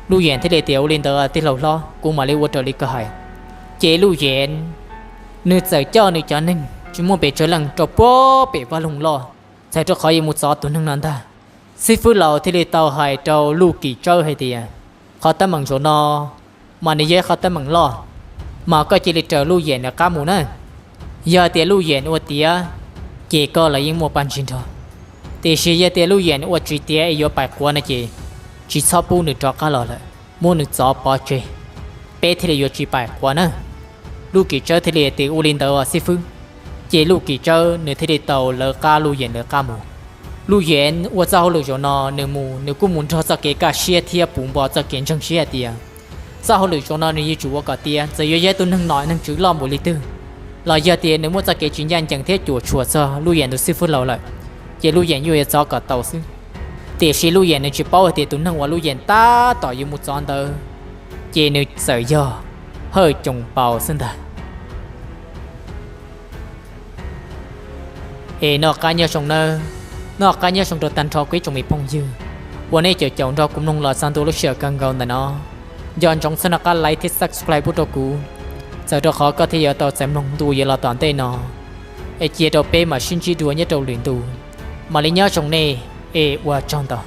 Luj Yees thiaj li tias, ua li ntawd tij laug hlob, kuv mam li ua raws li koj hais. Ces Luj Yees nws txawm coj nws cov neeg tsis muaj pes tsawg leej rau puag pem vaj loog loj, txhawm rau qhov yuav mus txov tus neeg no ntag. Xib fwb Laus thiaj li tau hais rau Luj Kim Tsawb hais tias, qhov teeb meem zaum no mas nws yog ib qhov teeb meem loj, mas koj cia li raws Luj Yees nws qab mus na. Yog tias Luj Yees ua tiav, ces koj los yeej muaj paj ntsig nrog. Tiam sis yog tias Luj Yees ua tsis tiav es yuav pais quav no ces tsis txhob pub nws rov qab los lawm, muab nws txov pov tseg, peb thiaj li yuav tsis pais quav na. Luj Kim Tsawb thiaj li tias, ua li ntawd xib fwb. Ces Luj Kim Tsawb nws thiaj li tau lawv qab Luj Yees lawv qab mus. Luj Yees ua txoj hauj lwm zaum no nws mus nws kuj mus nrog txoj kev kaj siab thiab puv npo txoj kev ntseeg siab hais tias txoj hauj lwm zaum no nws yuav tsum ua kom tiav, txawm yuav yog ib tug neeg nom neeg tswv loj npaum li twg los yog tias nws muaj txoj kev tsis ncaj ncees thiab cuam tshuam txog Luj Yees tus xib fwb Laus lawm, ces Luj Yees yuav yuav txov kom tau xwb. Tiam sis Luj Yees nws tsis paub hais tias tus neeg uas Luj Yees tab tom yuav mus txov ntawd ces nws txawm yog Hawj Coos Paus xwb ntag. Es noj qab nyob zoo nawb, noj qab nyob zoo rau tag nrho kuv ib tsoom me phooj ywg uas nej caum caum nrog kuv mloog los txog ntua lub sij hawm kawg nkaus ntawm no. Nco ntsoov txhob noj qab like thiab subscribe pub rau kuv, txawm rau qhov koj thiaj yuav tau txais mloog ntu yuav los tom ntej no. Es cia rau peb mam sib ntsib dua nyob rau lwm ntu. Mam li nyob zoo nej, es ua tsaug ntau.